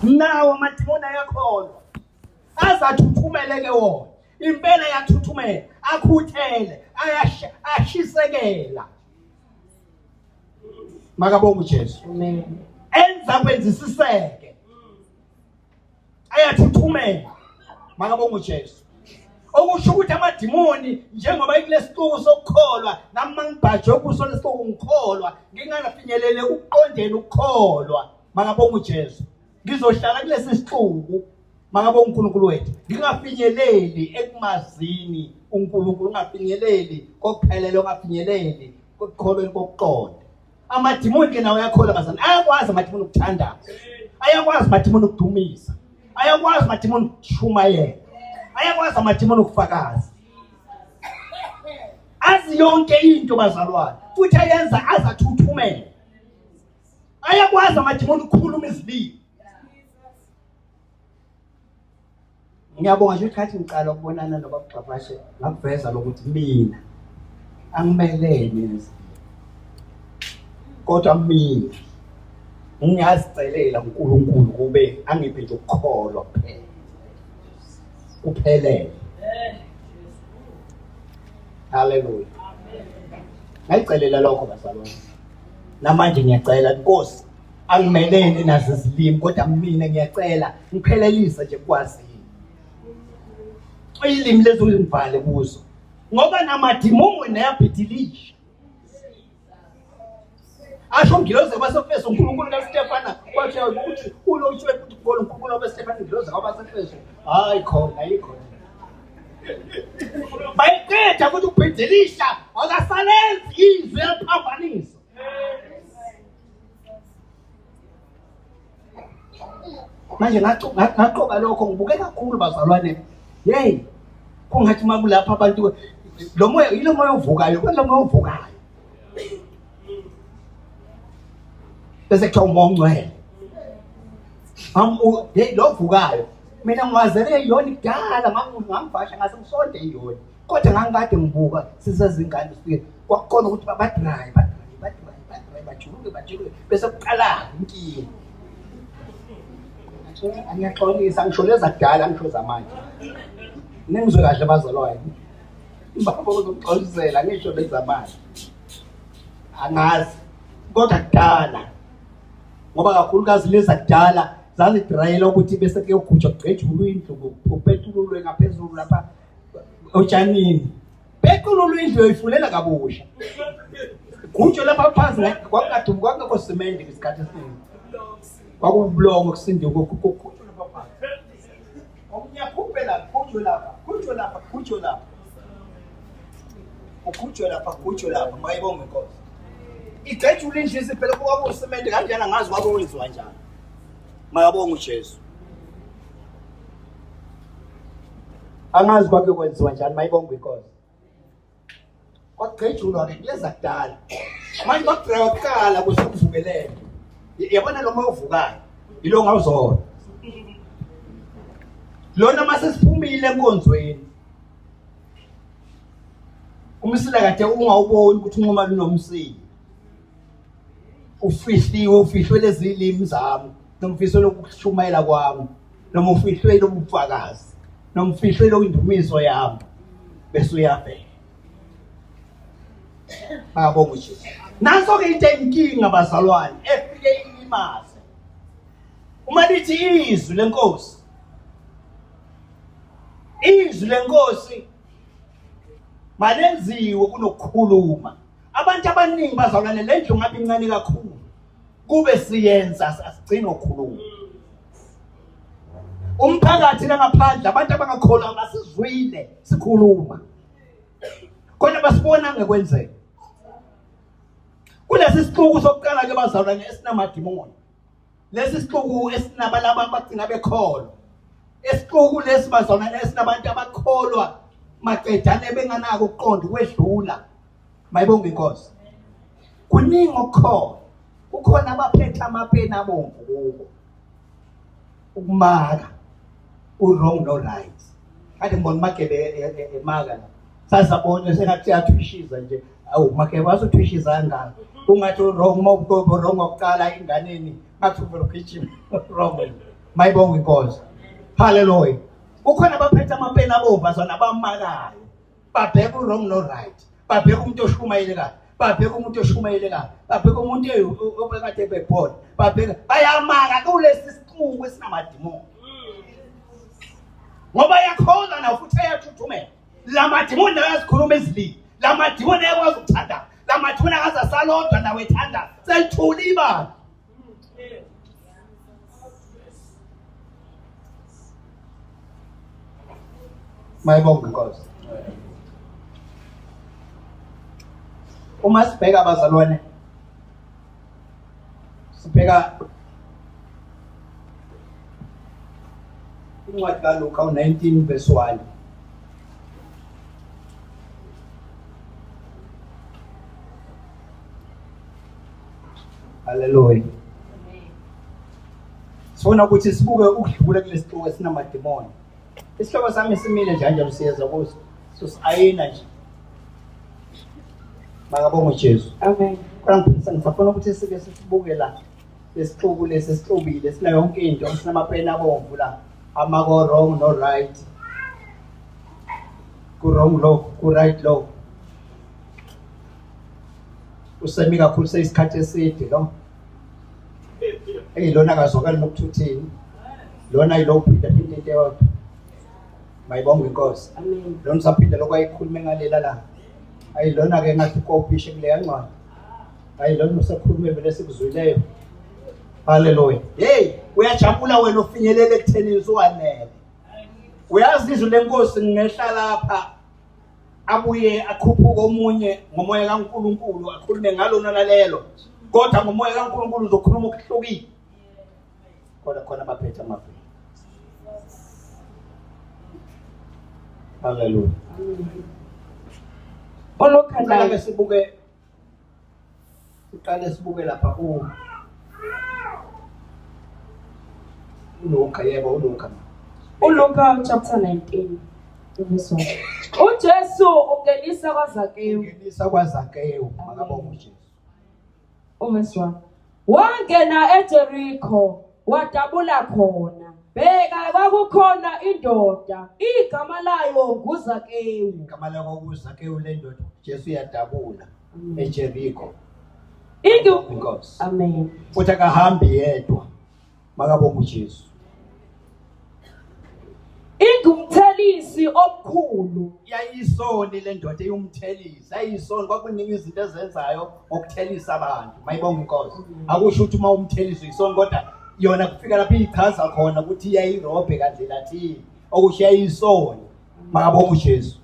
Nawo amadimoni ayakholwa. Azathuthumele ke wona. Impela yathuthumela, akhuthele, ayashisekela. Makabonga uJesu. Amen. Enza kwenzisiseke. Ayathuthumela. Makabonga uJesu. Okusho ukuthi amadimoni njengoba ikulesixuku sokukholwa nami mangibhajwe kuso lesixuku ngikholwa ngingafinyelele ukuqondeni ukukholwa. Makabonga uJesu. Ngizohlala kulesi sixuku makabonga uNkulunkulu wethu ngingafinyeleli ekumazini uNkulunkulu ungafinyeleli kokuphelela ungafinyeleli kokukholweni kokuqonda. Amadimoni ke nawo ayakholwa bazalwane, ayakwazi amadimoni ukuthandaza, ayakwazi amadimoni ukudumisa, ayakwazi amadimoni ukushumayela, ayakwazi amadimoni ukufakaza, azi yonke into bazalwane, futhi ayenza azathuthumele. Ayakwazi amadimoni ukukhuluma izilimi. Ngiyabonga nje ukuthi ngiqala ukubonana nobaba Gxabashe ngakuveza lokuthi mina angimelene nezilimi, kodwa mina ngingazicelela uNkulunkulu kube angiphe nje ukukholwa kuphela kuphelele. Haleluya. Ngayicelela lokho bazalwane, namanje ngiyacela Nkosi, angimelene nazo izilimi kodwa mina ngiyacela ngiphelelise nje kwazini ilimi lezi ulingivale kuzo ngoba namadimoni nayabhidilisha. Asho ngilozi kwasefeso uNkulunkulu kaStefana kwathi ukuthi ulotshiwe ukuthi uNkulunkulu wabaStefana ngilozi kwabasefeso. Hayi khona ayikho bayiqeda ukuthi ubhidilisha akasalenzi izwi eliphambanisa. Manje ngaqoka lokho ngibuke kakhulu bazalwane. Hey, kungathi uma kulapha abantu lo moya yilo moya ovukayo, lo moya ovukayo. Bese kuthiwa umoya ongcwele. Hey lo vukayo. Mina ngiwazele iyona kudala ngangivasha ngase ngisonde iyona. Kodwa ngangikade ngibuka sisezingane sifike kwakukhona ukuthi badraye badraye badraye badraye bajuluke bajuluke bese kuqala inkinga. Ngiyaxolisa ngisho leza kudala ngisho zamanje. Ningizwe kahle bazalwane. Baba uzokuxolisela ngisho lezamanje. Angazi kodwa kudala ngoba kakhulukazi leza kudala zazidrayela ukuthi bese kuyogujwa kugqejulwe indlu kupetululwe ngaphezulu lapha otshanini peqululwe indlu yoyifulela kabusha gujwe lapha phansi kwakungadumu kwakungekho simende ngesikhathi esiningi kwakuwubulongo kusindiwe kugujwe lapha phansi omunye akhuphe lapha gujwe lapha gujwe lapha gujwe lapha ugujwe lapha gujwe lapha mayibonge inkosi igqejule indlu isiphela kwakuwusimende kanjani angazi kwakwenziwa njani makabonge uJesu. Angazi kwake kwenziwa njani mayibongwe inkosi. Kwagqejulwa ke kuleza kudala. Manje bakugqeka kuqala kuze kuvukelele. Yabona lo moya ovukayo yilo ngawuzona. Lona mase siphumile enkonzweni. Umsila kade ungawuboni ukuthi unquma lunomsila. Ufihliwe ufihlwe lezi limi zami noma ufihlwe lokushumayela kwami noma ufihlwe lobufakazi noma ufihlwe lokundumiso yami bese uyabheka. Bayabonga uJesu. Nanso ke into eyinkinga bazalwane efike ilimaze. Uma lithi izwi lenkosi, izwi lenkosi malenziwe kunokukhuluma. Abantu abaningi bazalwane le ndlu ngabe incane kakhulu kube siyenza asigcine ukukhuluma. Umphakathi langaphandle abantu abangakholwa basizwile sikhuluma kodwa basibona ngekwenzeka. Kulesi sixuku sokuqala ke bazalwane esinamadimoni, lesi sixuku esinabalaba abagcina bekholwa, esixuku lesi bazalwane esinabantu abakholwa maqedane benganako ukuqonda ukwedlula. Mayibonge inkosi. Kuningi okukhona, kukhona abaphethe amapeni abomvu kubo ukumaka u-wrong no right. Kade ngibona uMagebe emaka la, sasabona sengathi uyathwishiza nje. Awu Magebe wasuthwishiza kangaka, ungathi u-wrong uma u-wrong wakuqala enganeni ngathi uvele ugijima wrong. Mayibonga inkosi. Hallelujah. Ukhona abaphethe amapeni abomvu bazona abamakayo. Babheka u-wrong no right. Babheka umuntu oshumayele kabi. Babheka umuntu oshumayele kabi. Babheka umuntu obekade bebona. Babheka bayamaka kulesi sixuku esinamadimoni. Ngoba yakhoza nawo futhi ayathuthumela. La madimoni nayo azikhuluma izilimi. La madimoni ayakwazi ukuthandaza. La madimoni akaze asalodwa nawo ethandaza. Selithule ibala. Mayibonge inkosi. Uma sibheka abazalwane sibheka incwadi kaLuka u-19 verse 1. Haleluya. Sifuna ukuthi sibuke ukudlula kulesixuku esinamadimoni. Isihloko sami simile nje kanjalo siyeza kuso. Sosayina nje. Makabonge uJesu. Amen. Kodwa ngiphisa ngisafuna ukuthi sike sibuke la lesixuku lesi esixubile sina yonke into sinamapeni abomvu la amako wrong no right ku wrong lo ku right lo usemi kakhulu seyisikhathi eside lo eyi lona akazwakali nokuthuthini lona yilo uphinda phinda into eyodwa mayibonge inkosi Amen. lona usaphinda lokho ayikhulume ngalela la ayi lona ke ngathi ukopishe kuleya ncwadi ayi lona usekhulume vele sikuzwileyo haleluya hey uyajabula wena ufinyelele ekutheni usuwanele uyazi izwi lenkosi ngehla lapha abuye akhuphuke omunye ngomoya kaNkuluNkulu akhulume ngalona lalelo kodwa ngomoya kaNkuluNkulu uzokhuluma okuhlukile kodwa khona baphethe amavili haleluya Oluka ke sibuke Siqale sibuke lapha ku uLuka yebo uLuka. uLuka chapter 19 verse 1. UJesu ungenisa kwaZakewu. Ungenisa kwaZakewu makabonge uJesu. Uverse 1. Wangena eJeriko wadabula khona. Bheka kwakukhona indoda igama layo nguZakewu. Igama layo kwakuZakewu le ndoda Jesu uyadabula. eJeriko. Indu Inkosi. Amen. Futhi akahambi yedwa. Makabonge uJesu. Ingumthelisi omkhulu. Yayisoni le ndoda eyumthelisi. Yayisoni kwakuningi izinto ezenzayo ngokuthelisa abantu. Mayibonge inkosi. Akusho ukuthi uma umthelisi uyisoni kodwa yona kufika lapho ichaza khona ukuthi yayirobhe kandlela thile. Okusho yayisoni. Makabonge uJesu.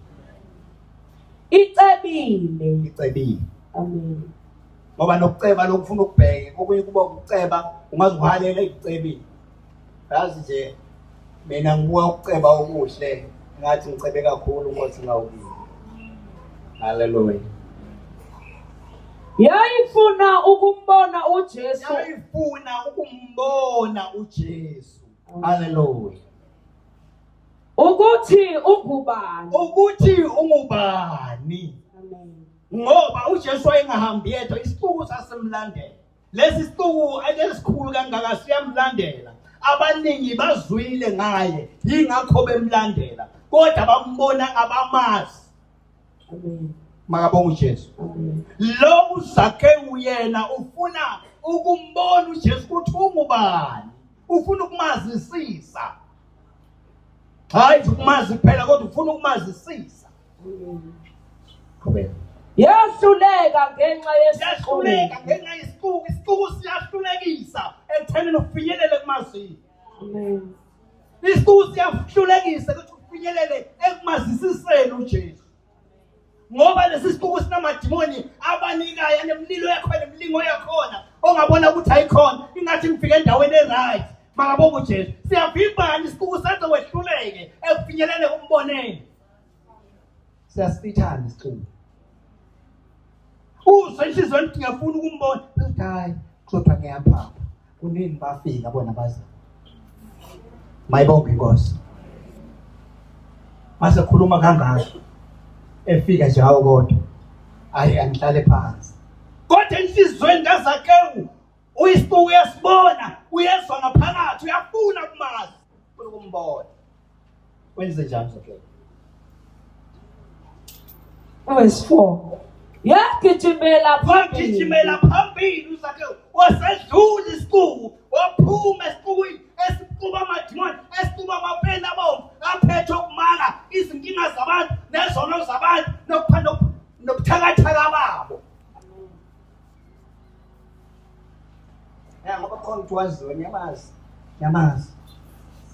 Icebile. Icebile. Amen. Ngoba nokuceba lokufuna ukubheke okunye kuba ukuceba ungaze uhalele ekucebile. Yazi nje mina ngibuka ukuceba okuhle ngathi ngicebe kakhulu Nkosi ngawukile. Hallelujah. Yayifuna ukumbona uJesu. Yayifuna ukumbona uJesu. Hallelujah. Ukuthi ungubani. Ukuthi ungubani. Amen. Ngoba uJesu wayengahambi yedwa, isixuku sasimlandela. Lesi sixuku esikhulu kangaka siyamlandela. Abaningi bazwile ngaye, yingakho bemlandela. Kodwa bambona abamazi. Amen. Makabonge uJesu. Amen. Lo uZakewu yena ufuna ukumbona uJesu ukuthi ungubani. Ufuna ukumazisisa. Hayi ukumazi kuphela kodwa ufuna ukumazisisa. Qhubeka. Yahluleka ngenxa yesixuku. Yahluleka ngenxa yesixuku. Isixuku siyahlulekisa ekuthenini ufinyelele kumazini. Amen. Isixuku siyahlulekisa ukuthi ufinyelele ekumazisiseni uJesu. Ngoba lesi sixuku sinamadimoni abanikayo anemlilo yakhona nemilingo yakhona ongabona ukuthi ayikhona ingathi ngifike endaweni e-right makabonga uJesu siyavimbana isixuku senze wehluleke ekufinyelele kumboneni siyasithanda isixuku uzwe inhliziyo ukuthi ngiyafuna ukumbona bese hayi kodwa ngiyaphapha kunini bafika bona baza mayibonge inkosi mase khuluma kangaka efika nje hawo kodwa ayi angihlale phansi kodwa enhlizweni kaZakewu Uyisibuku uyasibona, uyezwa ngaphakathi, uyafuna kumazi, ufuna ukumbona. Wenze njani Zakewu? Verse 4. Yagijimela phambili. Wagijimela phambili uZakewu, wasedlula isixuku, waphuma esixukwini esixuba amadimoni, esixuba amapeni abomvu, aphethe ukumaka izinkinga zabantu nezono zabantu nobuthakathaka babo. Ya ngoba khona ukuthi waziwe ngiyamazi. Ngiyamazi.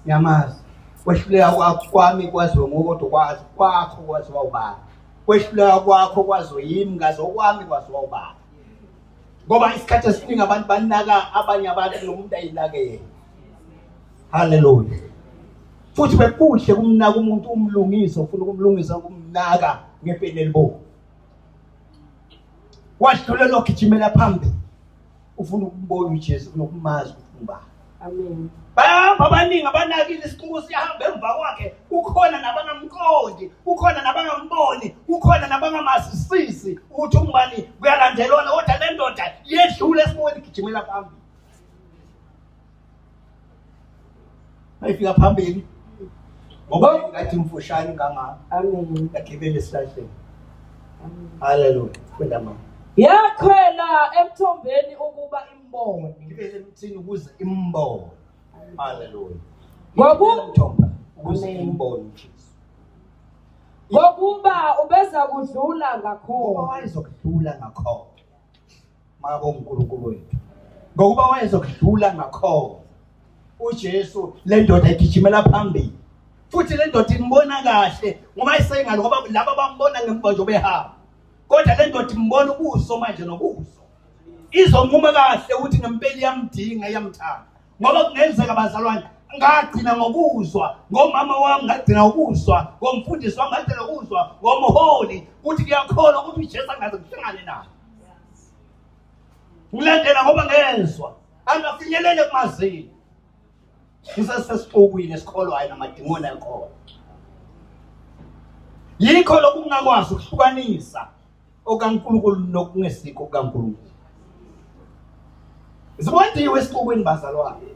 Ngiyamazi. Kwehluleka kwami kwaziwe nguwe kodwa kwazi kwakho kwaziwa ubani. Kwehluleka kwakho kwaziwe yimi ngazi okwami kwaziwa ubani. Ngoba isikhathi esiningi abantu banaka abanye abantu nomuntu ayinake yena. Hallelujah. Futhi bekuhle kumnaka umuntu umlungise ufuna ukumlungisa ukumnaka ngepeni elibovu. Wadlulela ogijimela phambili. Ufuna ukumbona uJesu, ufuna ukumazi ukuthi ungubani. Amen. Bayahamba abaningi abanakile isixuku siyahamba emva kwakhe. Kukhona nabangamqondi, kukhona nabangamboni, kukhona nabangamazisisi ukuthi ungubani kuyalandelwana kodwa le ndoda yedlula esibukweni igijimela phambili. Mayifika phambili ngoba ngathi mfushane kangaka. Amen. Yagibela esihlahleni. Hallelujah. Funda mama. Yakhwela emthombeni ukuba imbone. Gibela emthini ukuze imbone. Hallelujah. Ngoku Mthombo ukuze Amen. imbone uJesu. Ngokuba ubeza kudlula Ngoba ngakhona. wayezokudlula ngakhona. Makabonge uNkulunkulu wethu. Ngokuba wayezokudlula ngakhona. uJesu le ndoda igijimela phambili. Futhi le ndoda imbona kahle ngoba isengalo ngoba laba bambona ngemva nje behamba. Kodwa le ndoda imbona ubuso manje nobuso. Izonquma kahle ukuthi ngempela iyamdinga iyamthanda. Ngoba kungenzeka bazalwane ngagcina ngokuzwa ngomama wami ngagcina ukuzwa ngomfundisi wami ngagcina ukuzwa ngomholi ukuthi ngiyakholwa ukuthi uJesu angaze kuhlangane naye. Ngilandela ngoba ngezwa angafinyelele kumazini. Ngisesesixukwini esikholwayo namadimoni akhona. Yikho lokhu kungakwazi ukuhlukanisa okaNkulunkulu nokungesikho kukaNkulunkulu. Zibondiwe esixukwini bazalwane.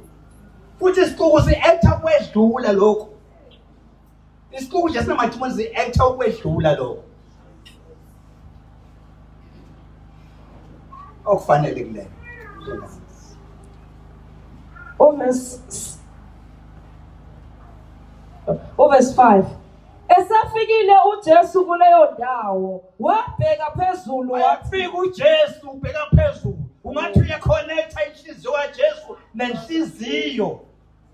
Futhi isixuku si-acta kwedlula lokho. Isixuku nje sinamadimoni si-acta ukwedlula lokho. Okufanele kulena. Uverse 5. Esafikile uJesu kuleyo ndawo, wabheka phezulu wathi, Wayafika uJesu ubheka phezulu. Ungathi uyaconnecta inhliziyo kaJesu nenhliziyo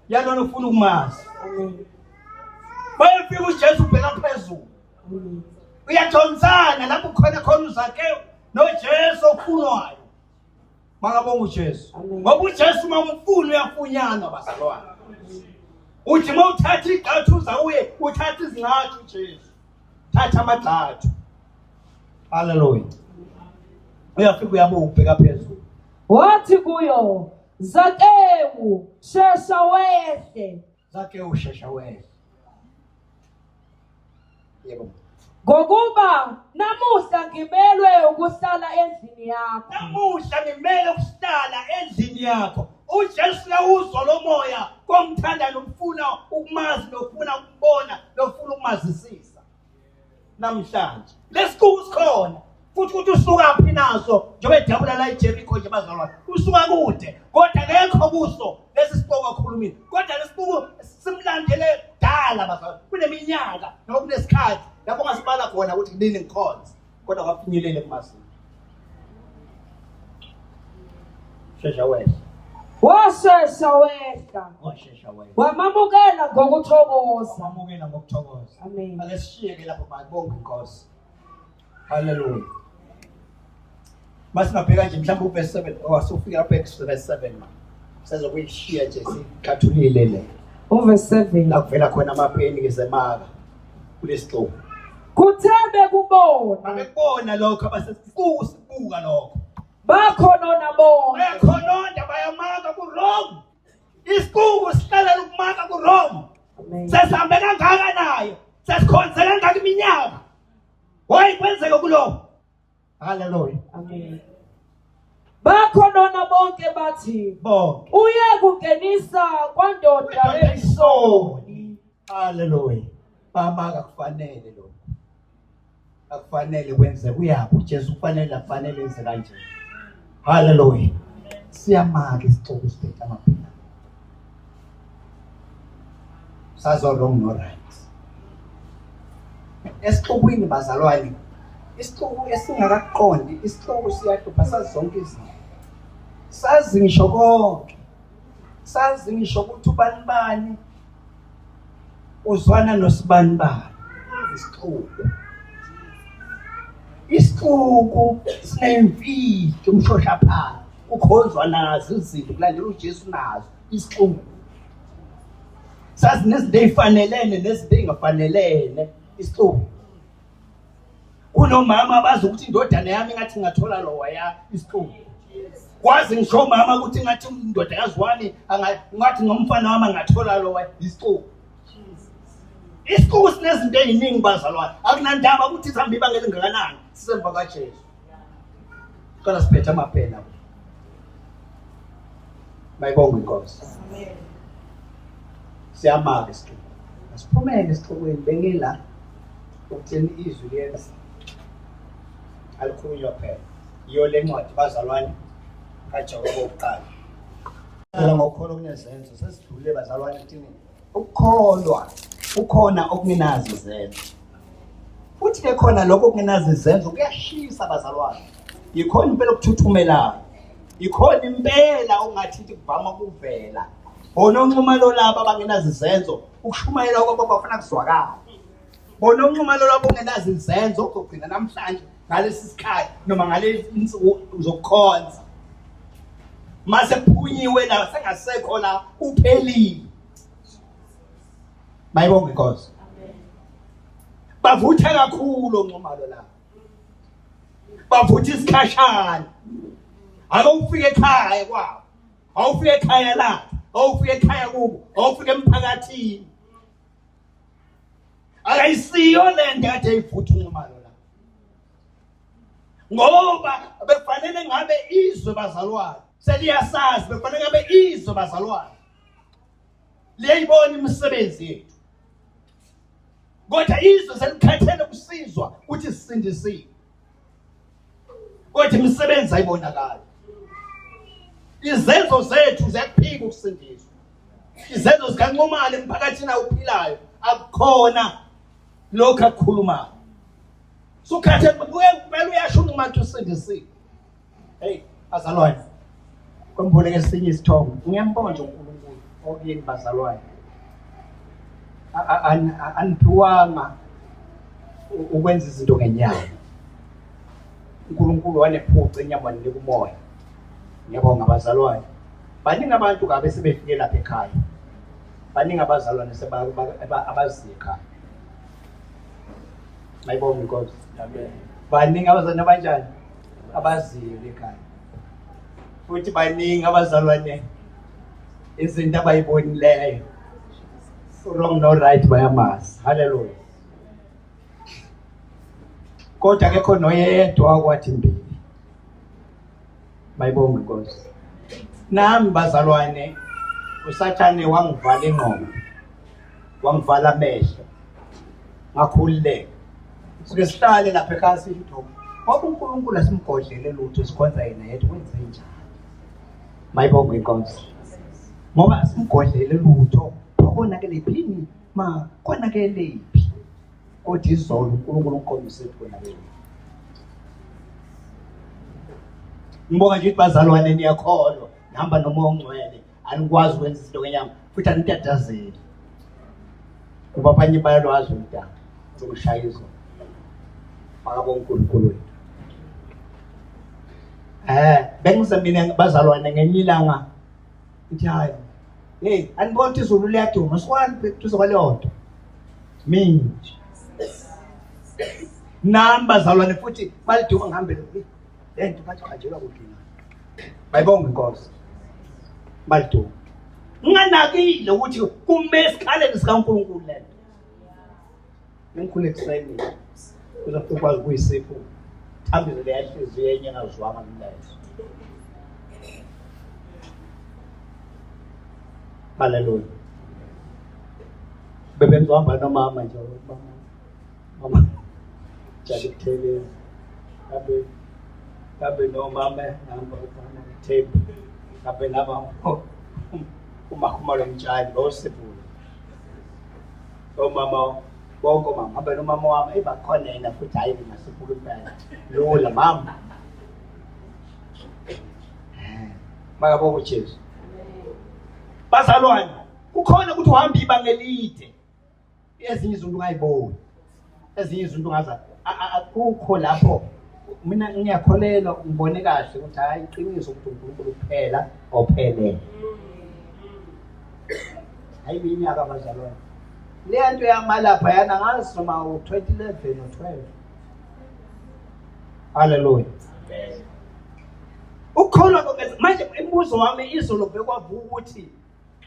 yalona ufuna ukumazi. Amen. Bayafika uJesu ubheka phezulu. Amen. Uyadonsana lapho khona khona uZakewu noJesu ofunwayo. Makabonga uJesu. Amen. Ngoba uJesu uma umfuna uyafunyanwa bazalwane. Uthi uma uthatha igxathu uza uye uthatha izingxathu uJesu. Thatha amagxathu. Hallelujah. Uyafika uyabuka ubheka phezulu. Wathi kuyo, Zakewu, shesha wehle, Zakewu shesha wehle. Yebo. ngokuba namuhla ngimelwe ukuhlala endlini yakho. Namuhla ngimele ukuhlala endlini yakho. uJesu uyawuzwa lo moya komthanda nokufuna ukumazi nofuna ukubona nofuna ukumazisisa. Namhlanje lesixuku sikhona futhi ukuthi usuka phi naso njengoba edabula la eJericho nje bazalwane usuka kude kodwa akekho kuso lesi sixuku akhulumile kodwa lesixuku simlandele kudala bazalwane kuneminyaka noma kunesikhathi lapho ngasibala khona ukuthi kunini ngikhonze kodwa kwafinyelele kumazini. Shesha wehla. Washesha wehla, Washesha wehla. wamamukela ngokuthokoza. Wamamukela ngokuthokoza. Amen. Ake sishiyeke lapho bayibonga inkosi. Hallelujah. Masingabheka nje mhlawumbe uverse 7 oh asufika lapha verse 7 ma. Sezokuyishiya nje sikhathulile le. Uverse 7. La kuvela khona amapeni ngizemaka kulesixuku. Kuthe bekubona, Babekubona lokho abasesibuku sibuka lokho. bakhonona bonke. Bayakhononda bayamaka ku-wrong. Isixuku sihlalela ukumaka ku-wrong. Amen. Sesihambe kangaka naye. Sesikhonze kangaka iminyaka. Why kwenzeke kuloko? Hallelujah. Amen. Bakhonona bonke bathi, Bonke. Uye kungenisa kwandoda eyisoni. Haleluya. Baba, akufanele lokho. Akufanele kwenze kuyaphi uJesu, kufanele afanele enze kanje. Haleluya. Siyamaka isixuku siphethe amaphila. Sazo wrong no right. Esixukwini bazalwane, isixuku esingakaqondi, isixuku siyahlupha, sazi zonke izinto. Sazi ngisho konke. Sazi ngisho ukuthi ubani bani uzwana nosibani bani. Isixuku. Isixuku sinemfihlo, umshoshaphansi, kukhonzwa nazo izinto, kulandela uJesu nazo isixuku. Sazi nezinto ey'fanelene nezinto ey'ngafanelene isixuku. Kunomama abazi ukuthi indodana yami ngathi ngathola lowaya isixuku. Kwazi ngisho umama ukuthi ngathi indodakazi wami ngathi ngomfana wami angathola lowaya isixuku. Isixuku sinezinto ey'ningi bazalwane, akunandaba ukuthi sihambe ibanga elingakanani, sisemva kaJesu. Qala siphethe amaphela. Bayibonga inkosi. Siyamaka isixuku. Asiphumele esixukwini, bengila ukuthini izwi liyeza. Alikhulunywa phela. Iyo le ncwadi bazalwane kaJakobe wokuqala. Phela ngokukholwa kunezenzo sesidlule bazalwane kuthini ukukholwa kukhona okungenazo izenzo. Futhi ke khona lokho okungenazo izenzo kuyashisa bazalwane. Yikhona impela okuthuthumelayo. Yikhona impela ongathi into kuvama ukuvela. Bona onxumalo laba abangenazo izenzo, ukushumayela kwabo bafuna kuzwakala. Bona onxumalo labo ongenazo izenzo uzogcina namhlanje ngalesi sikhathi noma ngalezi insuku zokukhonza. Mase kuphunyiwe la sengasekho la uphelile. Mayibonge inkosi. Bavutha kakhulu onxumalo la. Bavutha isikhashana. Ake ufike ekhaya kwabo. Awufike ekhaya la, awufike ekhaya kubo, awufike emphakathini. Akayisiyo le nto kade eyivutha unxumalo la. Ngoba befanele ngabe izwe bazalwane seliyasazi, befanele ngabe izwe bazalwane liyayibona imisebenzi yethu, kodwa izwe selikhathele ukusizwa ukuthi sisindisiwe, kodwa imisebenzi ayibonakali. Izenzo zethu ziyakuphika ukusindiswa. Izenzo zikaNxumalo emphakathini awuphilayo akukhona lokhu akukhulumayo. Sukhathele kumele uyasho uNxumalo ukuthi usindisiwe. Hey bazalwane, kwembuleke esinye isithombe. Ngiyambonga nje uNkulunkulu okuyini bazalwane. Aniphiwanga ukwenza izinto ngenyama. uNkulunkulu wanephuca inyama wanika umoya. Ngiyabonga bazalwane. Baningi abantu kabe sebefike lapha ekhaya. Baningi abazalwane abaziyo ekhaya. Mayibonge inkosi. Amen. Baningi abazalwane abanjani? Abaziyo ekhaya. Futhi baningi abazalwane izinto abayibonileyo. Wrong no right bayamazi. Hallelujah. Kodwa akekho noyedwa okwathi mbili. Mayibonge inkosi. Nami bazalwane uSathane wangivala ingqondo. Wangivala amehlo. Ngakhululeka. Sike sihlale lapha ekhaya sithi ngoba uNkulunkulu asimgodlele lutho, sikhonza yena yedwa, kwenze njani? Mayibonge inkosi. Ngoba asimgodlele lutho, konakele phini ma konakele phi? Kodwa izolo uNkulunkulu ukhombise ukuthi konakele. Ngibonga nje ukuthi bazalwane niyakholwa, nihamba nomoya ongcwele, anikwazi ukwenza izinto ngenyama futhi anitatazeli. Kuba abanye bayalwazi udaba lokushaya izolo. Makabonge uNkulunkulu wethu. Bengize mina bazalwane ngelinye ilanga ngithi hayi, hey, anibona ukuthi izulu liyaduma, sikwani duze kwaleyo nto. Mina nami bazalwane futhi baliduma ngihambe le nto bathi hanjelwa kuphi na? Bayibonga inkosi. Baliduma. Nginganakile ukuthi kume esikhaleni sikaNkulunkulu le nto. Ngikhule ekuseni kuze ukwazi ukuyisipho thambile leya nhliziyo enye engazwanga umlayezo. Haleluya. Bebengizohamba nomama nje mama. Mama. Jali Buthelezi. Ngabe ngabe nomama namba ubana tape. Ngabe naba uMakhumalo Mtshali bawusibula. Omama bonke omama ngabe nomama wami ebakhona yena futhi hayi ngasiphuka impela. Lula mama. Makabonge uJesu. Bazalwane, kukhona ukuthi uhamba ibanga elide. Ezinye izinto ungayiboni. Ezinye izinto ungaza akukho lapho mina ngiyakholelwa ngibone kahle ukuthi hayi iqiniso ukuthi uNkulunkulu kuphela ophelele. Hayi iminyaka bazalwane. Leya nto yamalapha yana ngazi noma u-2011 or 12. Hallelujah. Ukukholwa kokwenza manje imibuzo wami izolo bekwavuka ukuthi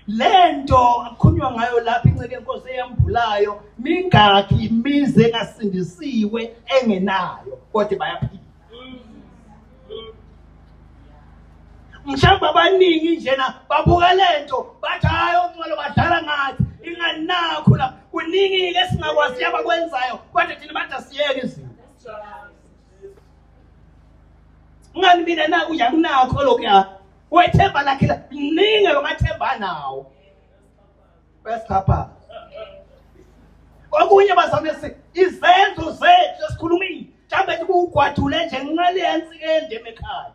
lento akukhulunywa ngayo lapha inceke enkosi eyambulayo mingakhi imizi engasindisiwe engenayo kodwa bayaphila. Mhlawumbe abaningi njena babuka lento bathi hayi oNxwalo badlala ngathi inganakho la kuningi ke singakwazi abakwenzayo kodwa thina bathi asiyeke izinto. Ngani mina naku nje anginakho lokhu ya. Wethemba lakhe la mningi amathemba anawo. Besikhapha. Okunye bazame izenzo zethu esikhulumile mhlawumbe kugwadule nje nqale yansike endeme ekhaya.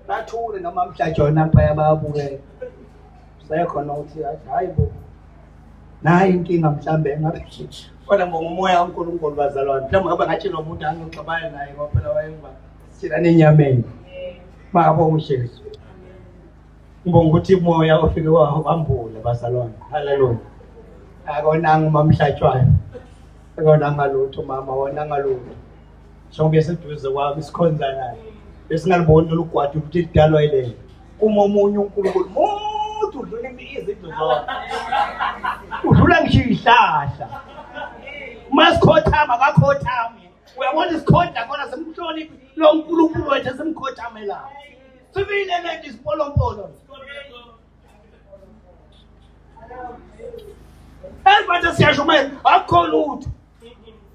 Bathule noma mhlajona mphaya bayabukela. Sekhona ukuthi hayi bo. Nayi inkinga mhlambe engabe kodwa ngomoya kaNkulunkulu bazalwane. Mhlawumbe ngabe ngathi lo muntu angixabana naye ngoba phela wayemva sithina nenyameni. Makabonga uJesu. Ngibonga ukuthi umoya ofike wambula bazalwane. Haleluya. Akonanga uma mhlatshwayo. Akonanga lutho mama, wonanga lutho. Njengoba eseduze kwami sikhonza naye. Besingaliboni lolu gwadi ukuthi lidalwa yilelo. Uma omunye uNkulunkulu muntu udlula izinto zonke. Udlula ngisho izihlahla. Uma sikhothama akakhothami. Uyabona isikhondla khona simhloniphi lo nkulunkulu wethu esimkhothamelayo. Sibile lento isipolompolo. Esibathe siyashumayela akukho lutho.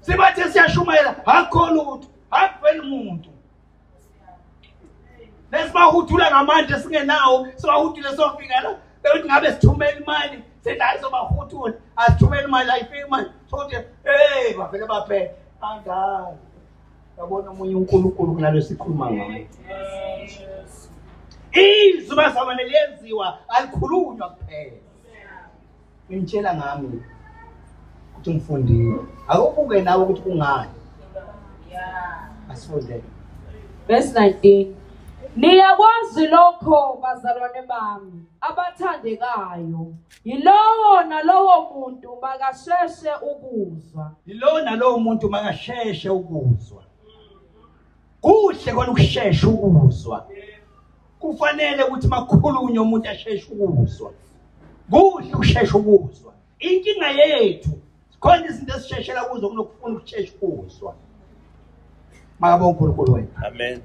Sibathe siyashumayela akukho lutho. Akuveli muntu. Lesibahudula ngamandla esingenawo sibahudule sofika la bekuthi ngabe sithumela imali sithi hayi sobahudula asithumele imali ayifiki imali sokuthi hey bavele baphele angazi yabona omunye uNkulunkulu kunalo sikhuluma ngayo. Izwi bazalwane liyenziwa alikhulunywa kuphela. Ngimtshela ngami ukuthi ngifundile. Akubuke nawe ukuthi kungani. Asifunde. Verse 19. Niyakwazi lokho bazalwane bami abathandekayo. Yilowo nalowo muntu makasheshe ukuzwa. Yilowo nalowo muntu makasheshe ukuzwa. Kuhle kona ukushesha ukuzwa. Kufanele ukuthi makukhulunywe umuntu asheshe ukuzwa. Kuhle ukushesha ukuzwa. Inkinga yethu khona izinto esisheshela kuzo kunokufuna ukushesha ukuzwa. Makabonge uNkulunkulu wethu. Amen.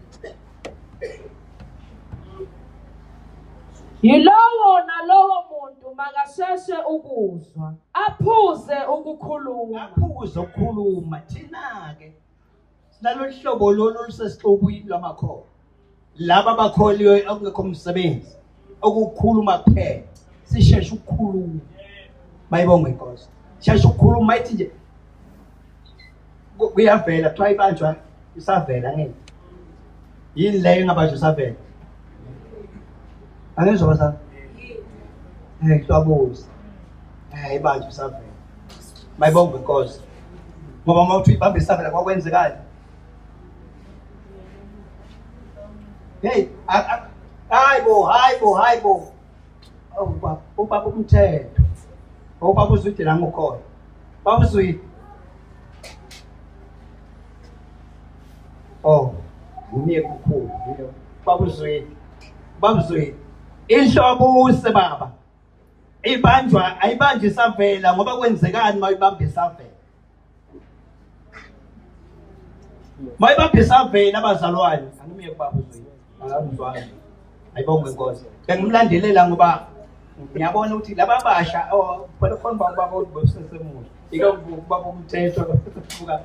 Yilowo nalowo muntu makasheshe ukuzwa, aphuze ukukhuluma. Aphuze ukukhuluma thina-ke sinalolu hlobo lolu olusesixukwini lwamakholwa. Laba abakholiwe okungekho msebenzi okukhuluma kuphela sisheshe ukukhuluma. Mayibongwe inkosi. Sheshe ukukhuluma ithi nje kuyavela kuthiwa ibanjwa isavela ngeke. Yini leyo engabanjwa isavela? Angizwa basana. Eh kuyabuza. Eh ibanjwa isavela. Mayibongwe inkosi. Ngoba uma uthi ibambe isavela kwakwenzekani? Hey, hayi bo, hayi bo, hayi bo. Oh baba, ubaba umthetho. Ubaba uzwide la ngukhona. Baba uzwide. Oh, ngimye kukhulu. Baba uzwide. Baba uzwide. Inhlobuse baba. Ibanjwa ayibanjwa isavela ngoba kwenzekani mayibamba isavela. Mayibamba isavela abazalwane. Angimye kubaba uzwide. Angizwanga. Ayibonge inkosi. Bengimlandelela ngoba ngiyabona ukuthi laba basha oh phela khona baba ukuthi bosesemusha. Ike baba umthetho buka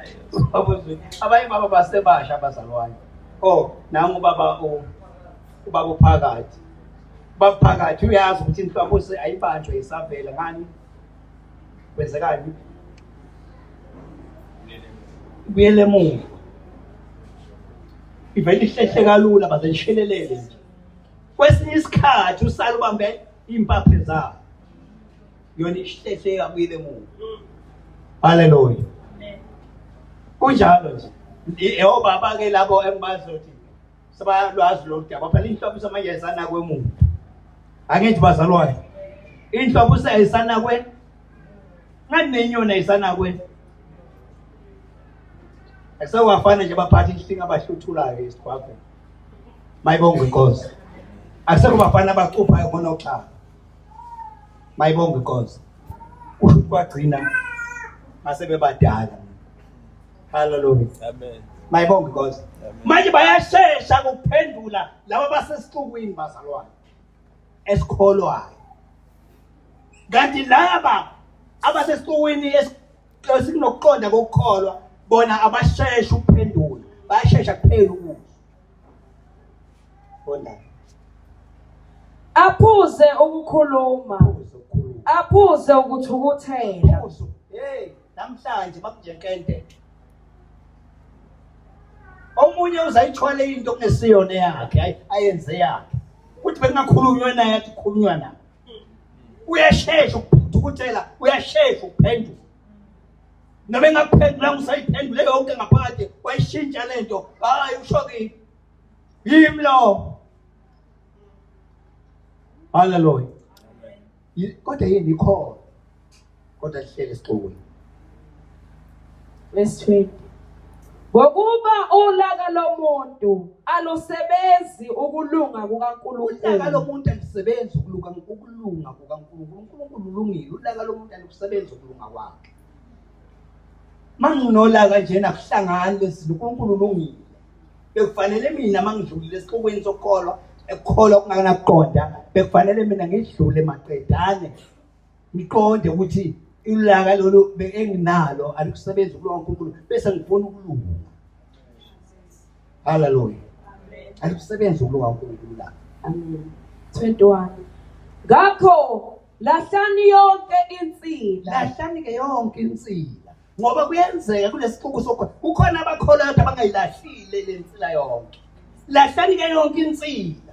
babuzwe. Abanye baba basebasha abazalwane. Oh nangu baba ubaba uphakathi. Baba phakathi uyazi ukuthi inhlwabusi ayibanjwe isavela ngani? Kwenzekani? Ibuyele emuva. Ivele ihlehle kalula baze ishelelele nje. Kwesinye isikhathi usale ubambe impaphe zayo. Yona ihlehle yabuyele emuva. Haleluya. Kunjalo nje. Obaba ke labo engibazi ukuthi sebayalwazi lolu daba phela inhlobo samanje ayisanakwe emuva. Angithi bazalwane. Inhlobo seyisanakwe ngathi nenyoni ayisanakwe. Akusewafana nje baphatha inhlinga abahluthulayo esigwaveni. Mayibongwe inkosi. Akusekho bafana abacuphayo ngonoxhaka. Mayibongwe inkosi. Kusho ukuthi kwagcina mase bebadala. Hallelujah. Amen. Mayibongwe inkosi. Manje bayashesha ukuphendula laba basesixukwini bazalwane esikholwayo. Kanti laba abasesixukwini esinokuqonda kokukholwa bona abasheshe ukuphendula, bayashesha kuphela ukuzwa. Funda. Aphuze ukukhuluma. Aphuze ukukhuluma. Aphuze ukuthukuthela. Aphuze. Hey, namhlanje bakujenkente. Omunye uzayithwale into kungesiyona yakhe, ayenze yakhe. Kuthi bekungakhulunywa naye athi khulunywa naye. Uyashesha ukuthukuthela, uyashesha ukuphenduka. Noma engakuphendulanga usayiphendule yonke ngaphakathi, wayishintsha lento. Hayi usho kimi. Yimi lo. Hallelujah. Kodwa yini ikhona? Kodwa lihlele esixukwini. Verse 20. Ngokuba ulaka lomuntu alusebenzi ukulunga kukaNkulunkulu. Ulaka lomuntu alusebenzi ukulunga ukulunga kukaNkulunkulu. uNkulunkulu ulungile, ulaka lomuntu alusebenzi ukulunga kwakhe. Manginolaka nje nakuhlangani lezi uNkulunkulu ulungile. Bekufanele mina mangidlulile esixukwini sokukholwa, ekukholwa kunganakuqonda, bekufanele mina ngidlule maqedane. Ngiqonde ukuthi ilaka lolu enginalo alikusebenzi ukulunga uNkulunkulu bese ngifuna ukulunga. Hallelujah. Alikusebenzi ukulunga uNkulunkulu la. Amen. 21. Ngakho lahlani yonke insila. Lahlani ke yonke insila. Ngoba kuyenzeka kulesixuku sokho kukhona abakholwayo abangayilahlile lensila yonke. Lahlani ke yonke insila.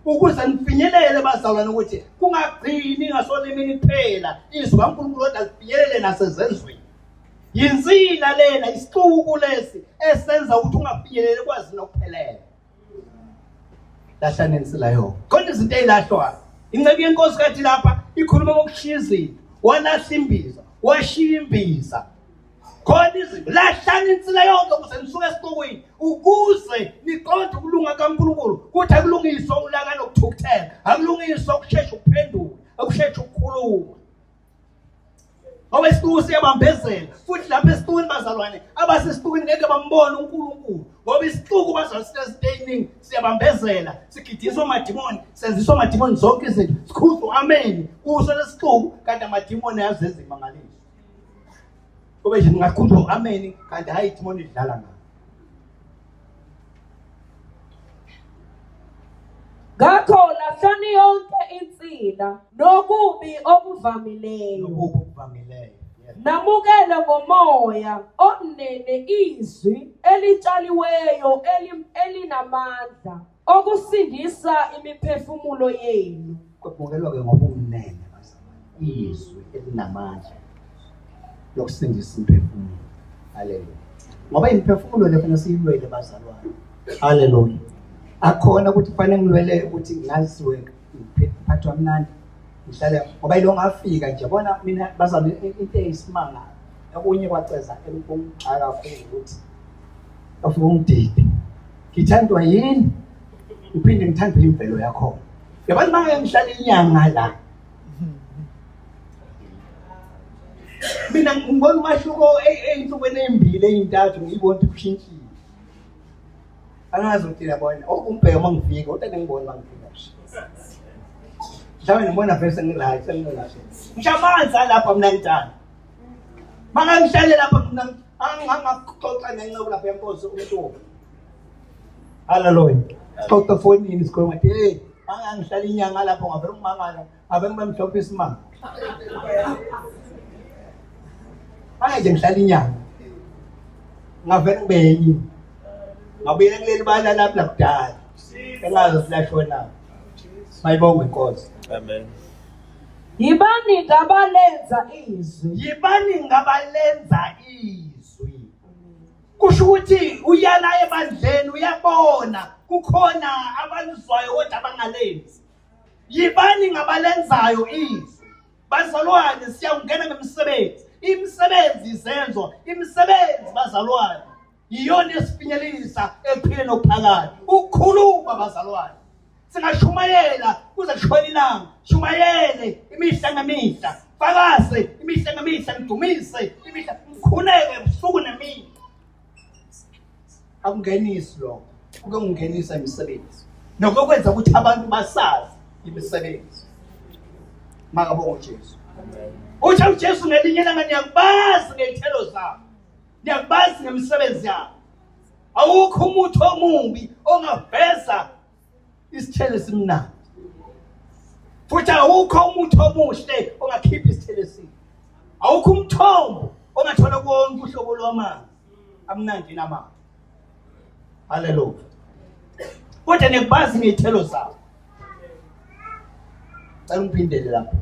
Ukuze nifinyelele bazalwane ukuthi kungagcini ngasolimini kuphela izwi kaNkulunkulu kodwa lifinyelele nasezenzweni. Yinsila lena isixuku lesi esenza ukuthi ungafinyeleli kwazi nokuphelela. Lahlani insila yonke. Khona izinto ezilahlwayo. Inceku yenkosi kathi lapha ikhuluma ngokushiya izinto. Walahla imbiza, washiya imbiza. Khona izinto lahlani insila yonke ukuze nisuke esixukwini ukuze niqonde ukulunga kaNkulunkulu kuthi akulungiswa ulaka nokuthukuthela akulungiswa ukushesha ukuphendula ukushesha ukukhuluma ngoba isixuku siyabambezela futhi lapha esixukwini bazalwane abasesixukwini ngeke bambone uNkulunkulu ngoba isixuku bazalwane sinezinto eziningi siyabambezela sigidiswa amadimoni senziswa amadimoni zonke izinto sikhuzwa amen kuso lesixuku kanti amadimoni ayazenza imangaliso kube nje ngingakhuzwa amen kanti hayi idimoni lidlala ngalo Ngakho lahlani yonke insila nokubi okuvamileyo. Nokubi okuvamileyo. Namukele ngomoya omnene izwi elitshaliweyo elinamandla okusindisa imiphefumulo yenu. Kwamukelwa ke ngobumnene bazalwane izwi elinamandla lokusindisa imiphefumulo. Haleluya. Ngoba imiphefumulo le fanele siyilwele bazalwane. Haleluya. Akhona ukuthi kufanele ngilwele ukuthi ngaziwe ngiphathwa mnandi ngihlale ngoba ilo ngafika nje bona mina bazalwane into eyisimanga okunye kwaceza emkungixaka kakhulu ukuthi afike ungidide ngithandwa yini ngiphinde ngithandwe imvelo yakho yabona uma ngeke ngihlale inyanga la mina ngibona umahluko ey'nsukwini ey'mbili ey'ntathu ngiyibona ukuthi kushintshile. Angazi ukuthi uyabona. Umbheke uma ngifika, uthi ngibona uma ngifika. Mhlawumbe ngibona vele sengiright, sengikahle. Ngisho amanzi alapha mina ngithanda. Mangangihlale lapha mina angangaxoxa nenceku lapha yenkosi umuntu. Hallelujah. Xoxa efonini sikhuluma ngathi hey, mangangihlala inyanga lapho ngavele ngimangala, ngabe ngibe mhlophe isimanga. Manje nje ngihlala inyanga. Ngavele ngibe yenye. Ngabuyela kuleli bala lapha lakudala. Engazi silashona. Mayibongwe inkosi. Amen. Yibani ngabalenza izwi. Yibani ngabalenza izwi. Kusho ukuthi uyala ebandleni uyabona kukhona abalizwayo kodwa abangalenzi. Yibani ngabalenzayo izwi. Bazalwane siyawungena ngemisebenzi. Imisebenzi izenzo, imisebenzi bazalwane iyona esifinyelelisa ekuphileni okuphakade. Ukukhuluma bazalwane singashumayela kuze kushone ilanga shumayele imihla ngemihla fakaze imihla ngemihla ngidumise imihla ngikhuleke ubusuku nemini akungenisi lokho kuke kungenisa imisebenzi nokokwenza ukuthi abantu basazi imisebenzi makabonga uJesu uthi uJesu ngelinye ilanga niyakubazi ngey'thelo zabo niyakubazi ngemisebenzi yabo awukho umuthi omubi ongaveza isithelo esimnandi futhi awukho umuthi omuhle ongakhipha isithelo esibi awukho umthombo ongathola konke uhlobo lwamanzi amnandi namabi haleluya kodwa nikubazi ngey'thelo zabo cela ungiphindele lapho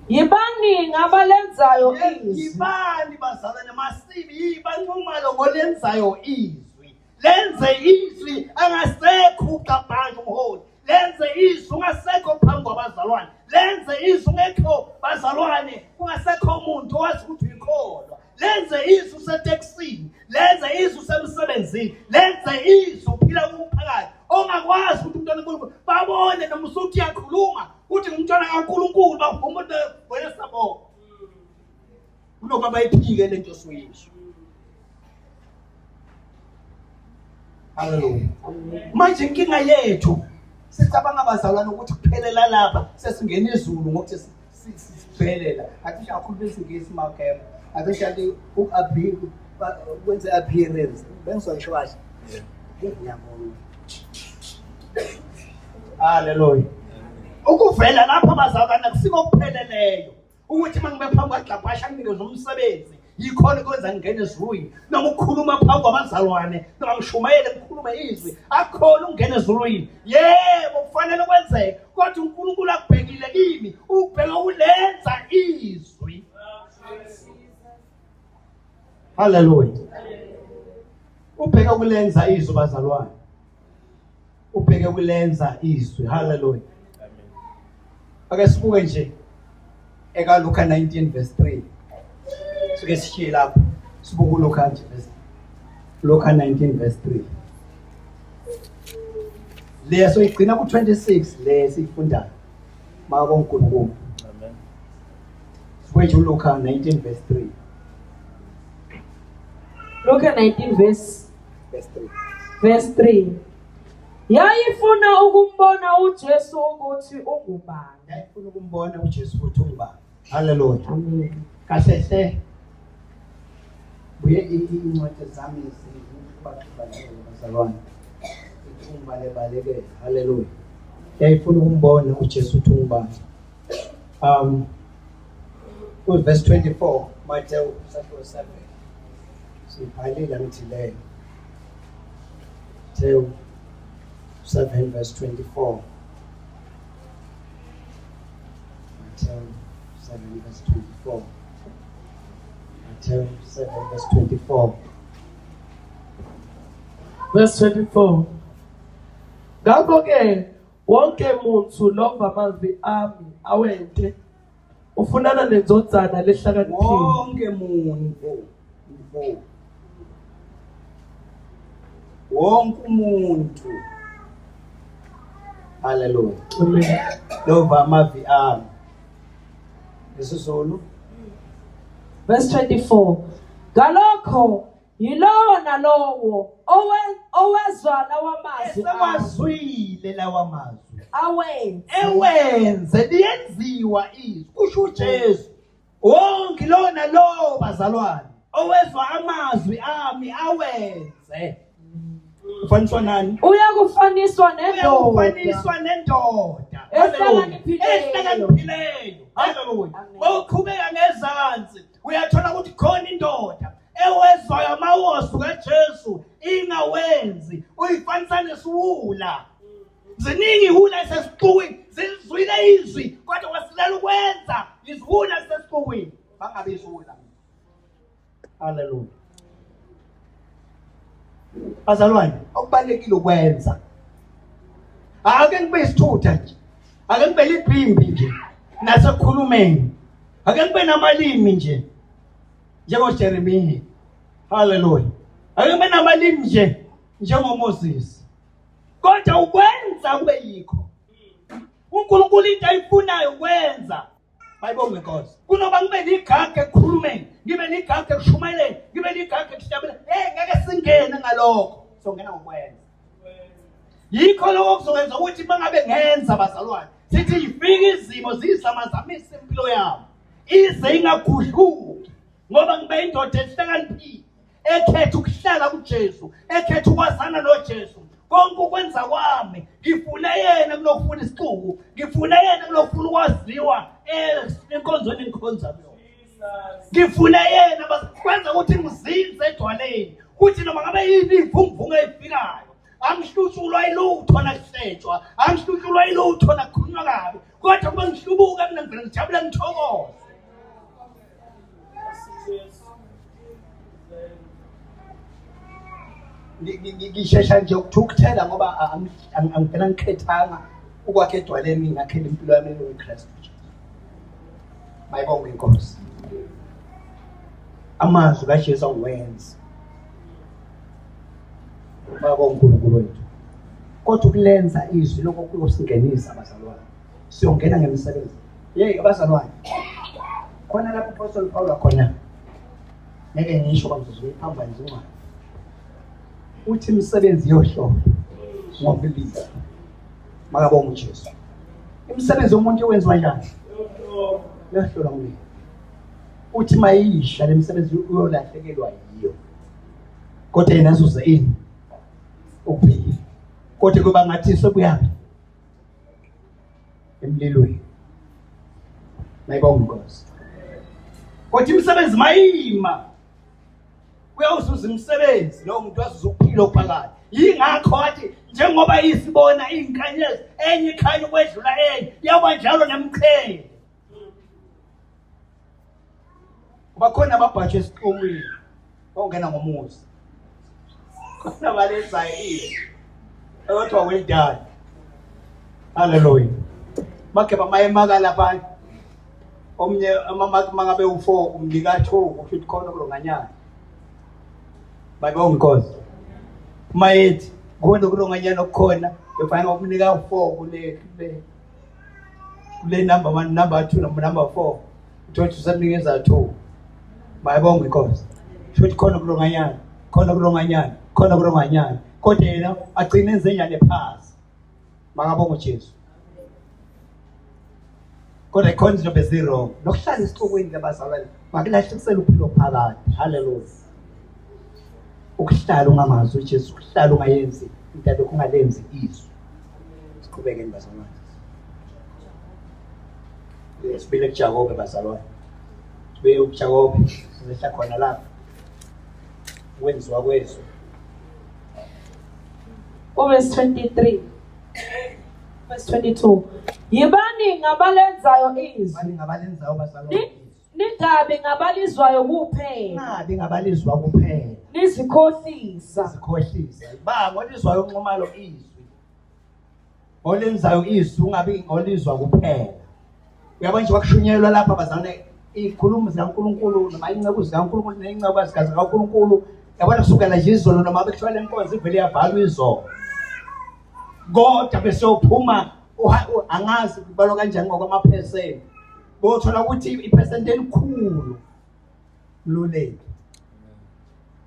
Yibani ngabalenzayo izwi. Yibani bazalwane masibi yibanqumalo ngolenzayo izwi. Lenze izwi angasekho uGabhanje umholi. Lenze izwi ungasekho phambi kwabazalwane. Lenze izwi ungekho bazalwane kungasekho umuntu owazi ukuthi uyikholwa. Lenze izwi usetekisini, lenze izwi usemsebenzini, lenze izwi uphila kumphakathi ongakwazi ukuthi umntwana kaNkulunkulu babone noma usuthi uyakhuluma uthi ngumntwana kaNkulunkulu bavuma ukuthi wena sabona. Kunokuba bayiphike le nto osuyisho. Haleluya. Manje inkinga yethu sicabanga abazalwane ukuthi kuphelela lapha sesingena izulu ngokuthi siphelela. Acishe kakhulu besingisi magema. Acishe athi uku-appear kwenze appearance. Bengizwa ngisho kahle. Ngiyabonga. Haleluya. Ukuvela lapha bazalwane akusiko okupheleleyo. Ukuthi uma ngibe phambi kwaGxabhasha anginikeze umsebenzi yikhona kwenza ngingene ezulwini noma ukukhuluma phambi kwabazalwane noma ngishumayele ngikhulume izwi akukhona ukungena ezulwini yebo kufanele kwenzeke kodwa uNkulunkulu akubhekile kimi ubheka ukulenza izwi haleluya ubheka ukulenza izwi bazalwane ubheke ukulenza izwi haleluya ake sibuke nje ekaLuka 19 verse 3 suke sishiye lapho sibuke uLuka nje verse Luka 19 verse 3 leso igcina ku-26 le siyifundayo makoNkulunkulu Amen. sikwethu uLuka 19 verse 3 Luka 19 verse verse 3 verse 3. Yayifuna ukumbona uJesu ukuthi ungubani. Yayifuna ukumbona uJesu ukuthi ungubani. Haleluya. Amen. Kahle hle. Buye incwadi zami zikubaxubanele bazalwane. Ungibale baleke. Haleluya. Yayifuna ukumbona uJesu ukuthi ungubani. Verse 24 Matthew chapter 7. Sibhalile ngithi leyo. Matthew 7 verse 24. Matthew 7 verse 24. Matthew 7 verse 24. Verse 24. Ngakho-ke wonke muntu lova amazwi ami awente ufunana nendvodzana lehlakaniphile. Wonke muntu mfo. Wonke umuntu. Hallelujah. Amen. Lova amavi ami. IsiZulu. Verse 24. Ngalokho Yilowo nalowo owezwa lawa mazwi Esewazwile lawa mazwi awenze, ewenze, liyenziwa izwi, kusho uJesu. Wonke lo nalowo bazalwane owezwa amazwi ami awenze, ufaniswa nani? Uyakufaniswa nendoda, Uyakufaniswa nendoda ehlakaniphileyo. Ehlakaniphileyo. Haleluya. Mawuqhubeka ngezansi uyathola ukuthi khona indoda ewezwayo amawozwi kaJesu ingawenzi, uyifanisa nesiwula. Ziningi iwula esesixukwini, zilizwile izwi kodwa kwasilela ukwenza. Iziwula sesixukwini, bangabe iziwula. Haleluya. Bazalwane, okubalulekile ukwenza. Ake ngibe isithutha nje, ake ngibe libhimbi nje nasekukhulumeni, ake ngibe namalimi nje njengoJeremiya. Haleluya. Ake ngibe namalimi nje njengoMoses, kodwa ukwenza kube yikho. uNkulunkulu into ayifunayo ukwenza. Bayibonge Inkosi. Kunoba ngibe ligaga ekukhulumeni, ngibe ligaga ekushumayeleni, ngibe ligaga ekuhlabeleni, hey, ngeke singene ngalokho, songena ngokwenza. Yikho lokho kuzokwenza ukuthi mangabe ngenza bazalwane, sithi ifike izimo zizamazamisa impilo yami, ize ingagudluki, ngoba ngibe indoda ehlakaniphile ekhetha ukuhlala kuJesu, ekhetha ukwazana noJesu. Konke ukwenza kwami ngifune yena kunokufuna isixuku, ngifune yena kunokufuna ukwaziwa enkonzweni engikhonza kuyona, ngifune yena. Kwenza ukuthi ngizinze edwaleni, kuthi noma ngabe yini ivunguvungu eyifikayo, angihlutshulwa ilutho nakuhletshwa, angihlutshulwa ilutho nakukhulunywa kabi, kodwa kuba ngihlubuka mina ngivele ngijabule ngithokoze. Ngishesha nje ukuthukuthela ngoba angivela ngikhethanga ukwakha edwaleni, ngakhela impilo yami enoKristu Jesu. Mayibonge inkosi. Amazwi kaJesu angiwenza. Baba uNkulunkulu wethu. Kodwa ukulenza izwi lokho kuyosingenisa abazalwane. Siyongena ngemisebenzi. Yey abazalwane. Khona lapho uPostoli Paul khona. Ngeke ngisho kwamzuzu iphambana izincwadi. Uthi imisebenzi yohlolo ngomlilo. Makabonge uJesu. Imisebenzi yomuntu iwenziwa njani? Yohlolwa ngomlilo. Uthi mayisha lemisebenzi uyolahlekelwa yiyo. Kodwa yena azuze ini? Ukuphila. Kodwa kuba ngathi sebuyaphi? Emlilweni. Mayibonge inkosi. Kodwa imisebenzi mayima, uyawuzuza imisebenzi lowo muntu, wazuza ukuphila okuphakade. Yingakho wathi njengoba isibona iy'nkanyezi enye ikhanya ukwedlula enye, yaba njalo nemqhele. Kuba khona ababhajwe esixukwini ongena ngomuzi, khona balenzayo izwi ekuthiwa well done. Haleluya. Makhe bamayemaka lapha, omnye mangabe u4 umnika 2, kusho ukuthi khona kulonganyana. Bayibonga inkosi. Mayethi khona kulonganyana okukhona, befanele ukumnika u4 kule number 1, number 2, number 4, uthola ukuthi usemnikeza 2. Bayibonga inkosi. Kusho ukuthi khona kulonganyana, khona kulonganyana, khona kulonganyana, kodwa yena agcine enze njani phasi. Makabonga uJesu. Kodwa ikhona izinto bezi-wrong nokuhlala esixukwini labazalwane makulahlekisela uphilo phakade. Haleluya. Ukuhlala ungamazi uJesu, ukuhlala ungayenzi into lokhu, ungalenzi izwi. Siqhubekeni bazalwane, sibile kuJakobe bazalwane, sibuye kuJakobe, sizehla khona lapha ukwenziwa kwezwi. Verse 23, verse 22. Yibani ngabalenzayo izwi, Bani ngabalenzayo bazalwane, ningabi ngabalizwayo kuphela, ningabi ngabalizwa kuphela, nizikhohlisa. Zikhohlisa. Ba ngolizwayo unxumalo izwi, olenzayo izwi, ungabi ngolizwa kuphela. Uyabona nje kwakushunyelwa lapha bazalwane, iy'khulumi zikaNkulunkulu noma iy'nceku zikaNkulunkulu ney'ncekukazi zikaNkulunkulu, yabona kusukela nje izolo noma bekuthiwa le nkonzo ivele yavalwa izolo, kodwa besophuma angazi kubalwa kanjani ngokwamaphesenti, bothola ukuthi iphesenti elikhulu luleki.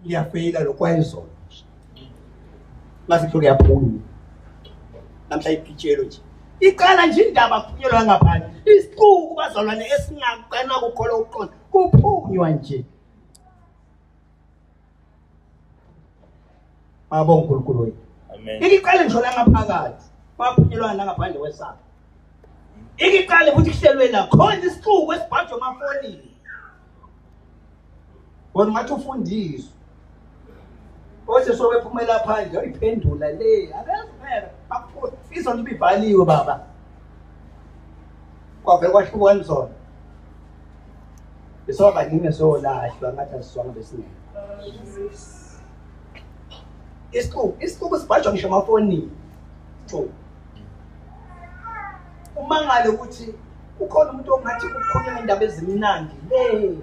Liyafeyila lokwayizolo nje. Mase kuthiwa kuyaphunywa. Namhla igitshelo nje. Iqala nje indaba kuphunyelwa ngaphandle. Isixuku bazalwane esingaqena kukholwa ukuqonda. Kuphunywa nje. Mabonga uNkulunkulu wethu. Amen. Ikiqale ngisho la ngaphakathi. Kwaphunyelwana nangaphandle kwesakho. Ikiqale futhi kuhlelwe la khona isixuku esibhajwa emafonini. Wena ungathi ufundiswe. Othi sobephumela phandle uyiphendula le. Akazi phela. Bakuphuza. Izonto ibivaliwe baba. Kwavele kwahlukana zona. Besobaningi solahlwa ngathi asizwanga besingekho. Isixuku, isixuku sibhajwa ngisho emafonini. Isixuku. Umangale ukuthi kukhona umuntu ongathi kukhulunywa ngendaba ezimnandi le.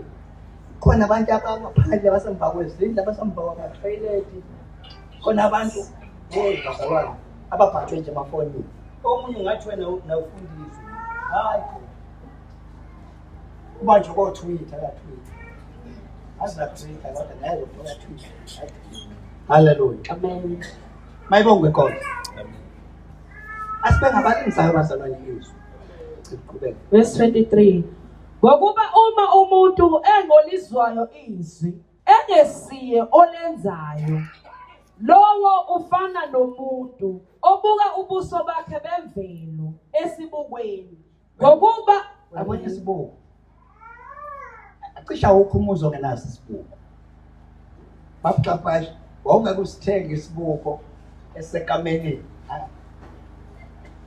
Khona abantu abangaphandle abasemva kwezindlu, abasemva kwama-toilet. Khona abantu, hey bazalwane, ababhajwe nje emafonini. Omunye ungathi wena nawufundiswe. Hayi cha. Ubanjwe ko-Twitter ka-Twitter. Azi na-Twitter kodwa naye uzothola Twitter. Hallelujah. Amen. Mayibongwe inkosi. Amen. Asibe ngabalingisayo bazalwane izwi. Siqhubeke. Verse 23. Ngokuba uma umuntu engolizwayo izwi engesiye olenzayo, lowo ufana nomuntu obuka ubuso bakhe bemvelo esibukweni. Ngokuba Uyabona isibuko. Cishe awukho umuzi ongenaso isibuko. Babuxapashe, wawungeke usithenge isibuko esekameleni.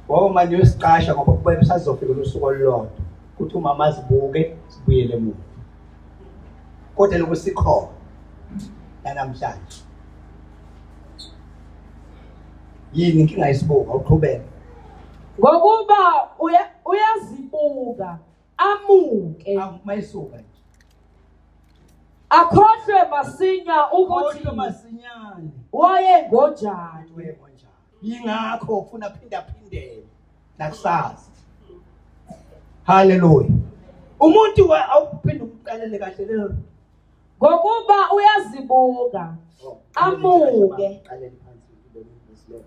Wawumane uyosiqasha ngoba kube kusazofika usuku olulodwa ukuthi umama azibuke sibuyele emuva. Kodwa lokhu sikhona namhlanje. Yini inkinga yesibuko? Awuqhubeke. Ngokuba uyazibuka amuke Mayisuka nje. Akhohlwe masinya ukuthi Akhohlwe masinyane wayengonjani. Wayengonjani. Yingakho ufuna phinda phindele nakusasa. Hallelujah. Umuntu awuphinde umqalele kahle lelo. Ngokuba uyazibuka amuke. Qalele phansi ubone ivesi leyo.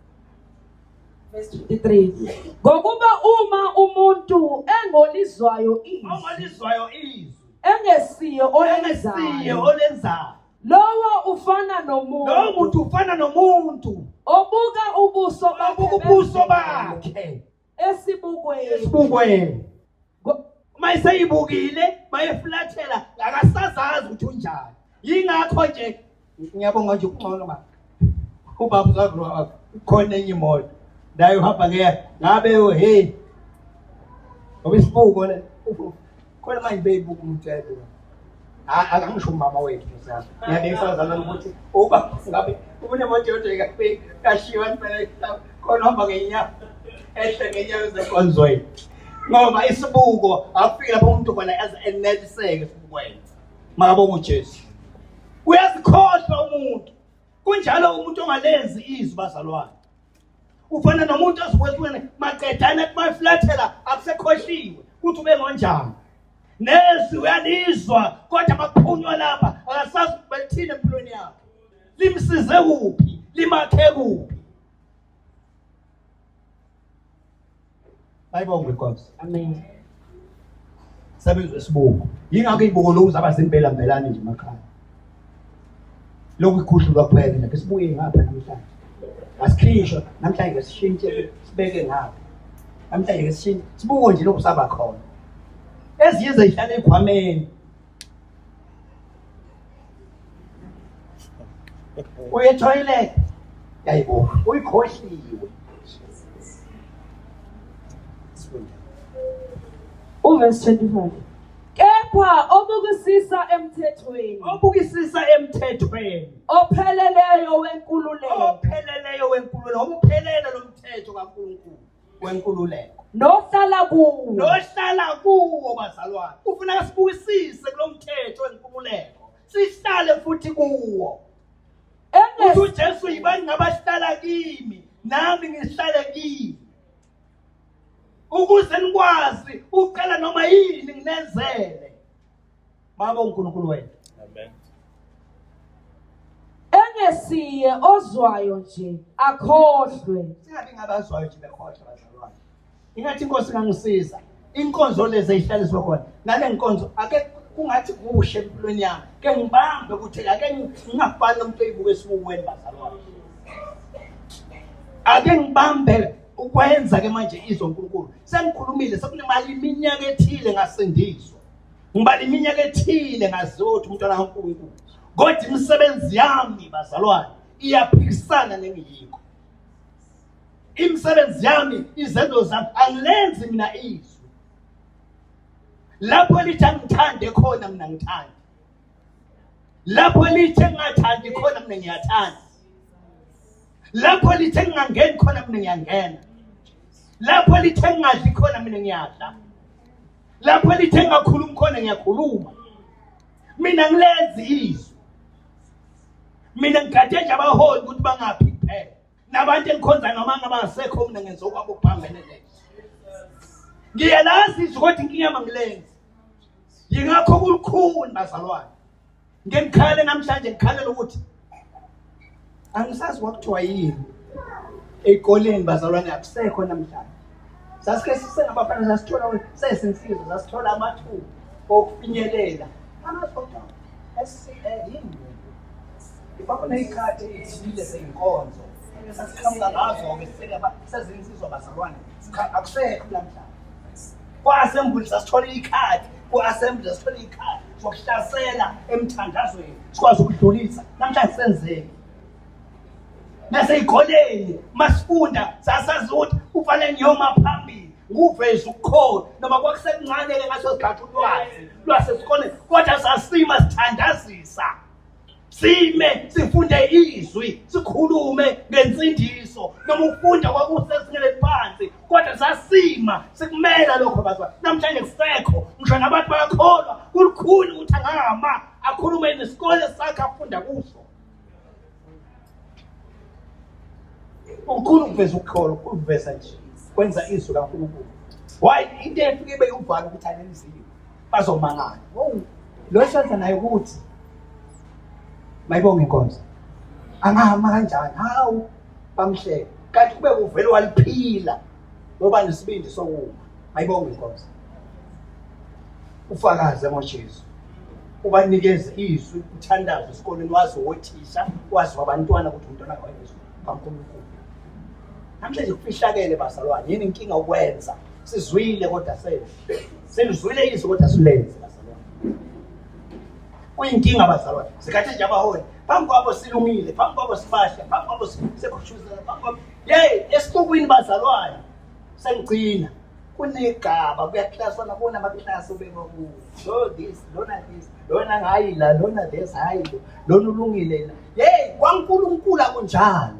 Verse 23. Ngokuba uma umuntu engolizwayo izwi, Ongolizwayo izwi, engesiye engesiye olenzayo, olenzayo, lowo ufana nomuntu, lowo muntu ufana nomuntu obuka ubuso bakhe, obuka ubuso bakhe esibukweni, esibukweni. Uma eseyibukile bayeflathela, akasazazi ukuthi unjani. Yingakho nje ngiyabonga nje ukungcono ma ubaba uzakho khona enye imoto naye uhamba ngeke ngabe hey ngoba isibuko le khona manje beyibuka umuntu uyayibuka. Akangisho umama wethu msana ngiyabekisazalana ukuthi uba ngabe unemoto yodwa kashiwa impela khona uhamba ngenyawo ehle ngenyawo ezenkonzweni ngoba isibuko akufiki lapho umuntu khona aze eneliseke esibukweni. Makabonga uJesu. Uyazikhohlwa umuntu. Kunjalo umuntu ongalenzi izwi bazalwane. Ufana nomuntu ozibuka maqedana kumaflathela akusekhohliwe ukuthi ube ngonjani. Nezwi uyalizwa kodwa makuphunywa lapha akasazi belithini empilweni yakhe. Limsize kuphi? Limakhe kuphi? Ayibongwe inkosi. Amen. Sebenzwe isibuko. Yingakho ibuko lokhu zaba zimpela mbelane nje emakhaya. Lokhu ikhuhlulwa kuphela nje sibuye ngapha namhlanje. Asikhishwa namhlanje sishintshe sibeke ngapha. Namhlanje sishintshe sibuko nje lokhu saba khona. Ezinye zihlala ekhwameni. Uye toilet. Yayibo, uyikhohliwe. Uverse 25. Kepha obukisisa emthethweni, obukisisa emthethweni, opheleleyo wenkululeko, opheleleyo wenkululeko, uphelele lo mthetho kaNkulunkulu wenkululeko, nohlala kuwo, nohlala kuwo bazalwane. Ufuna sibukisise kulomthetho wenkululeko, sihlale futhi kuwo. Uthi uJesu yibani ngabahlala kimi, nami ngihlale kini, ukuze nikwazi ukucela noma yini nginenzele. Baba uNkulunkulu wethu. Amen. Angesiye ozwayo nje akhohlwe. Singabi ngabazwayo nje bekhohlwa bazalwane. Ingathi inkosi ingangisiza. Inkonzo lezi ezihlaliswa khona nale nkonzo ake kungathi kushe empilweni yami ke ngibambe ukuthi ake ngingafani nomuntu oyibuka esibukweni bazalwane. Ake ngibambe ukwenza ke manje izwe uNkulunkulu. Sengikhulumile sekunemali iminyaka ethile ngasindiswa. Ngibala iminyaka ethile ngaziwa ukuthi umntwana kaNkulunkulu. Kodwa imisebenzi yami bazalwane iyaphikisana nengiyikho. Imisebenzi yami, izenzo zami angilenzi mina izwi. Lapho lithi angithande khona mina ngithande. Lapho lithe ngingathandi khona mina ngiyathanda. Lapho lithe ngingangeni khona mina ngiyangena. Lapho lithe ngingadli khona mina ngiyadla. Lapho lithe ngingakhulumi khona ngiyakhuluma. Mina ngilenzi izwi. Mina ngigade nje abaholi ukuthi bangaphi kuphela. Nabantu engikhonza noma ngabasekho mina ngenza okwabo kuphambene nje. Ngiyalazi izwi kodwa inkinga yami angilenzi. Yingakho kulukhuni bazalwane. Ngikhale namhlanje ngikhalela ukuthi angisazi kwakuthiwa yini ey'koleni bazalwane akusekho namhlanje. Sasike sisengabafana sasithola sesinsizwa sasithola amathuba okufinyelela amadoda SCA yini kwakuney'khathi ey'thile zey'nkonzo esasiqhamuka ngazo-ke sezinsizwa bazalwane akusekho namhlanje. Kwa-assembly sasithola ikhadi, ku-assembly sasithola ikhadi sokuhlasela emthandazweni sikwazi ukudlulisa namhlanje senzeni nasey'koleni masifunda sasazi ukuthi kufanele ngiyoma phambili nguveze ukukhona noma kwakusekuncane-ke ngaso sikhathi ulwazi lwasesikoleni kodwa sasima sithandazisa sime sifunde izwi sikhulume ngensindiso noma ukufunda kwakusezingeni eliphansi kodwa sasima sikumela lokho bazwa namhlanje kusekho ngisho nabantu bayakholwa kulukhuni ukuthi angama akhulume nesikole sakhe afunda kuso Ukukhulu ukuveza ukukholwa, ukuveza nje kwenza izwi kaNkulunkulu. Why into efike ibe yuvalo ukuthi alenziwe. Bazomangala. Oh, lo senza naye ukuthi mayibonge inkonzo. Angahamba kanjani? Hawu bamhleke. Kanti kube kuvele waliphila ngoba nesibindi sokuma. Mayibonge inkonzo. Ufakaze ngoJesu. Ubanikeze izwi, uthandaze esikoleni wazi wothisha, wazi wabantwana ukuthi umntwana kaWesu kaNkulunkulu. Namhlanje kufihlakele bazalwane, yini inkinga ukwenza? Sizwile kodwa senze. Silizwile izwi kodwa silenze bazalwane. Kuyinkinga bazalwane. Sikhathi nje abaholi phambi kwabo silungile, phambi kwabo sibahle, phambi kwabo sekushuzela, phambi kwabo. Hey, esixukwini bazalwane sengigcina kunegaba kuyaklaswana kubona amaklasi obekwa kuwo so this lona this lona hayi la lona this hayi lo lona ulungile la hey kwaNkulunkulu akunjalo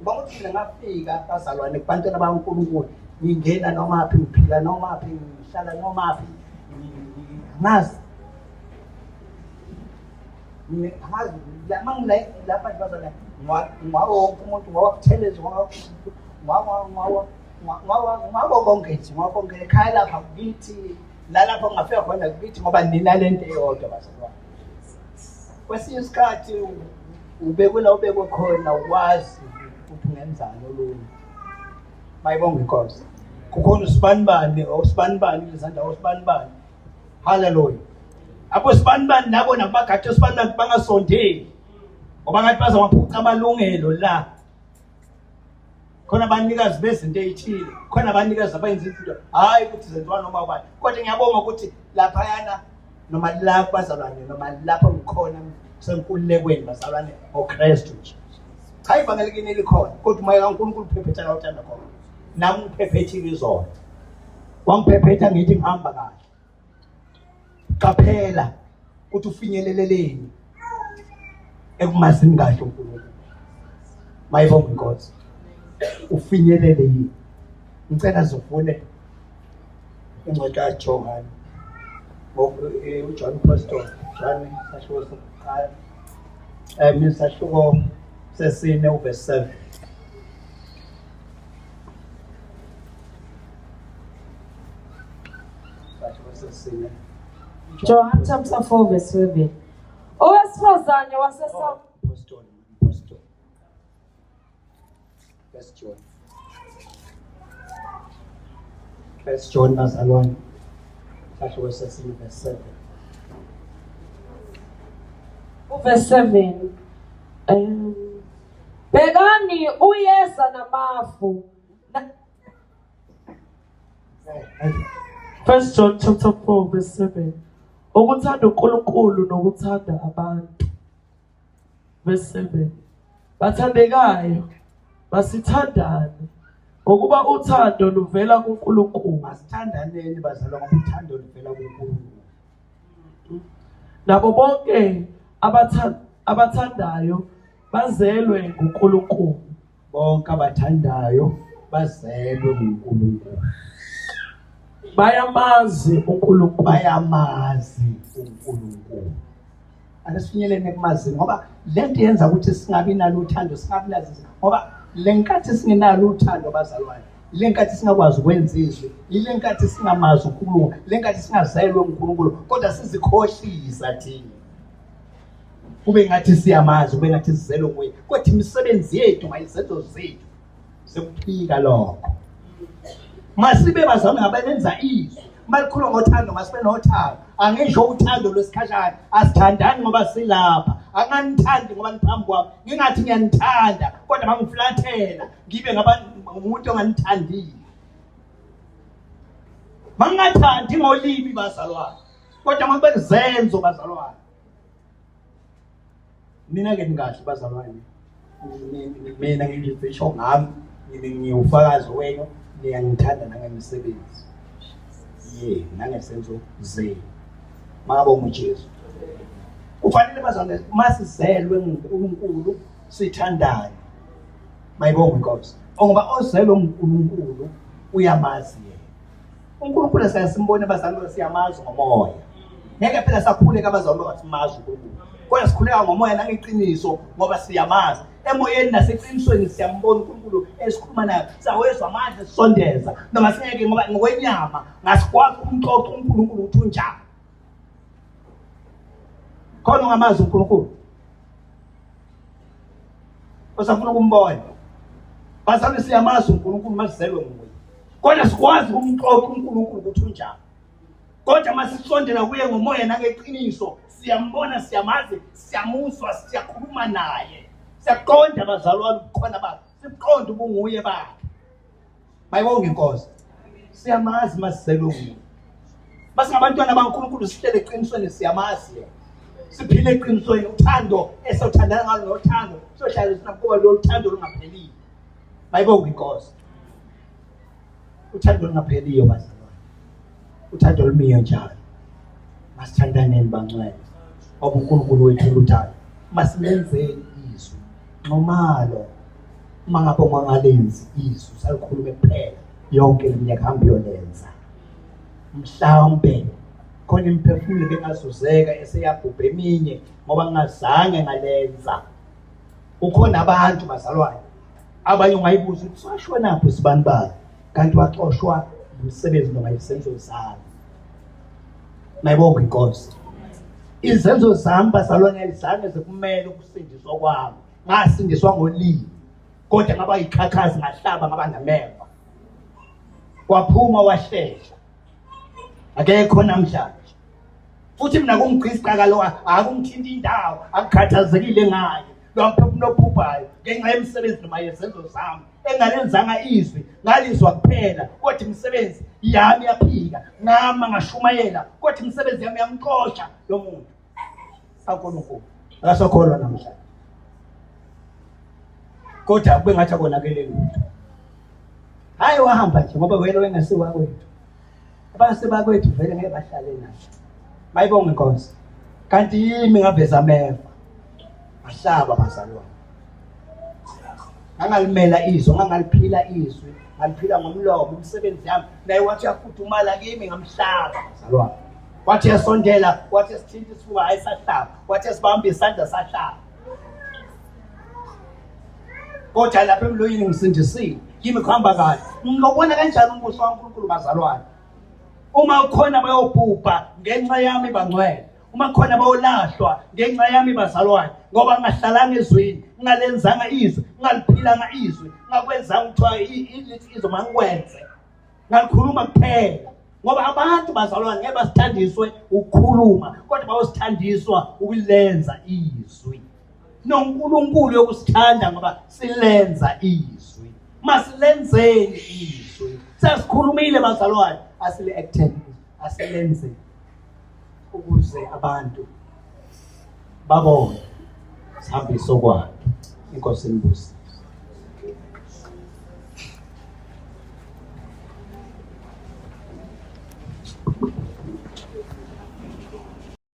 ngoba ukuthi mina ngafika bazalwane kubantwana baNkulunkulu ngingena noma phi ngiphila noma phi ngihlala noma phi angazi mina angazi la mangila lapha nje bazalwane ngwawo wonke umuntu ngwawakuthelezi ngwawa ngwako konke nje ngwako konke ekhaya lapha kithi lalapho ngingafika khona kithi ngoba nina lento eyodwa bazalwane kwesinye isikhathi ubekwe la ubekwe khona ukwazi ukuthi ungenzani olunye mayibonga inkosi kukhona usibanibani osibanibani kulezandawo osibanibani haleluya abo sibanibani nabo nabagade osibanibani bangasondeli ngoba ngathi bazawaphuca amalungelo la khona abanikazi bezinto ey'thile khona abanikazi abenza izinto hhayi ukuthi zenziwa noma ubani kodwa ngiyabonga ukuthi laphayana noma lapho bazalwane noma lapho ngikhona senkululekweni bazalwane ngoKristu nje cha ivangeli kini likhona kodwa umoya kaNkulunkulu uphephetha la uthanda khona nami ngiphephethile izolo wangiphephetha ngithi ngihamba kahle Qaphela ukuthi ufinyeleleleni ekumazini kahle uNkulunkulu. Mayibonge inkosi. Ufinyelele yini? Ngicela zivule incwadi kaJohane. Eh, uJohn Pastor, John sahluko sokuqala. Eh, sahluko sesine uverse 7. John chapter 4 verse 7. Owesifazane wasesa First John. First John bazalwane. Sahluko sesine verse 7. Uverse 7. Bhekani uyeza namafu. First John chapter 4 verse 7. Ukuthanda uNkulunkulu nokuthanda abantu. Verse 7. Bathandekayo, masithandane ngokuba uthando luvela kuNkulunkulu. Masithandaneni bazalwa ngoba uthando luvela kuNkulunkulu. Nabo bonke abathandayo bazelwe nguNkulunkulu. Bonke abathandayo bazelwe nguNkulunkulu. Bayamazi uNkulunkulu. Bayamazi uNkulunkulu. Ake sifinyelele ekumazini ngoba lento yenza ukuthi singabi nalo uthando, singabi nazo, ngoba le nkathi singenalo uthando bazalwane, le nkathi singakwazi ukwenza izwi, ile nkathi singamazi uNkulunkulu, le nkathi singazelwe uNkulunkulu, kodwa sizikhohlisa thina. Kube ngathi siyamazi, kube ngathi sizelwe nguye, kodwa imisebenzi yethu ngayizenzo zethu sekuphika lokho. Masibe bazalwane ngabenza izwi, malikhuluma ngothando masibe nothando. Angisho uthando lwesikhashana, asithandani ngoba silapha, anganithandi ngoba niphambi kwami, ngingathi ngiyanithanda kodwa mangiflathela ngibe ngaba umuntu onganithandile. Mangingathandi ngolimi bazalwane, kodwa makube izenzo bazalwane. Mina ke ningahle bazalwane, mina ngizisho ngami, ngiwufakazi wenu, niyangithanda nangemisebenzi ye nangesenzo zenu. Makabonga uJesu. Kufanele bazalwane masizelwe nguNkulunkulu sithandane. Mayibonga inkosi. Ngoba ozelwe nguNkulunkulu uyamazi yena. uNkulunkulu siyasimbona bazalwane, siyamazi ngomoya. Ngeke phela sakhuleka abazalwane basimazi uNkulunkulu. Kodwa sikhuleka ngomoya nangeqiniso ngoba siyamazi. Emoyeni naseqinisweni siyambona uNkulunkulu esikhuluma naye. Sawezwa amandla esondeza. Noma singeke ngoba ngokwenyama ngasikwazi ukumxoxa uNkulunkulu ukuthi unjani. Khona ungamazi uNkulunkulu. Osafuna ukumbona. Bazalwane siyamazi uNkulunkulu masizelwe nguye. Kodwa sikwazi ukumxoxa uNkulunkulu ukuthi unjani. Kodwa masisondela kuye ngomoya nangeqiniso, siyambona, siyamazi, siyamuzwa, siyakhuluma naye. Siyaqonda bazalwane ubukhona bakhe, siqonda ubunguye bakhe. Mayibonge inkosi. Siyamazi masizelwe nguye. Basingabantwana baNkulunkulu sihlele eqinisweni, siyamazi yena. Siphile eqinisweni, uthando esothandana ngalo nothando sohlala sinakuba lolu thando olungaphelile. Mayibonge inkosi. Uthando olungapheliyo bazalwane, uthando olumiyo njalo. Masithandaneni bangcwele, ngoba uNkulunkulu wethu uluthando. Masilenzeni izwi nxumalo, uma ngabe ungalenzi izwi usalikhulume kuphela yonke leminyaka, hamba uyolenza. Mhlawumbe khona imiphefumulo bengazuzeka eseyabhubha eminye ngoba ngingazange ngalenza. Kukhona abantu bazalwane abanye ungayibuza ukuthi washonaphi usibani bani, kanti waxoshwa umsebenzi noma izenzo zami. Mayibonge inkosi. Izenzo zami bazalwane ayizange zikumele ukusindiswa kwami. Ngasindiswa ngolimi, kodwa ngaba yikhakhazi, ngahlaba, ngaba nameva. Waphuma wahlehla, akekho namhlanje. Futhi mina kungigcisa lo akungithinta indawo, akukhathazekile ngaye lo mphefumulo ophuphayo ngenxa yemisebenzi noma yezenzo zami engalenzanga izwi, ngalizwa kuphela, kodwa imisebenzi yami yaphika. Ngama ngashumayela, kodwa imisebenzi yami yamxosha lo muntu kaNkulunkulu. Akasakholwa namhlanje, kodwa kube ngathi akonakele lutho. Hayi, wahamba nje ngoba wena wengasiwakwethu. Abasebakwethu vele ngeke bahlale nathi. Mayibonge inkosi. Kanti yimi ngaveza ameva, ngahlaba bazalwane. Ngangalimela izwi, ngangaliphila izwi, ngaliphila ngomlomo, imisebenzi yami naye wathi uyafudumala kimi, ngamhlaba bazalwane. Wathi yasondela, wathi esithinta isifuba, hayi sahlaba, wathi esibamba isandla sahlaba. Kodwa lapha emloyini ngisindisiwe, kimi kuhamba kahle. Ngingobona kanjani umbuso kaNkulunkulu bazalwane? Uma ukhona bayobhubha ngenxa yami bangcwele. Uma khona bawulahlwa ngenxa yami bazalwane, ngoba ngingahlalanga ezweni, ngingalenzanga izwi, ngingaliphilanga izwi, ngingakwenzanga kuthiwa lithi izwi mangikwenze. Ngalikhuluma kuphela. Ngoba abantu bazalwane ngeke basithandiswe ukukhuluma, kodwa bayosithandiswa ukulenza izwi. NoNkulunkulu yokusithanda ngoba silenza izwi. Masilenzeni izwi. Sesikhulumile bazalwane, asile-acteni, asilenzeni ukuze abantu babone sihambise okwakhe. Inkosi inibusise.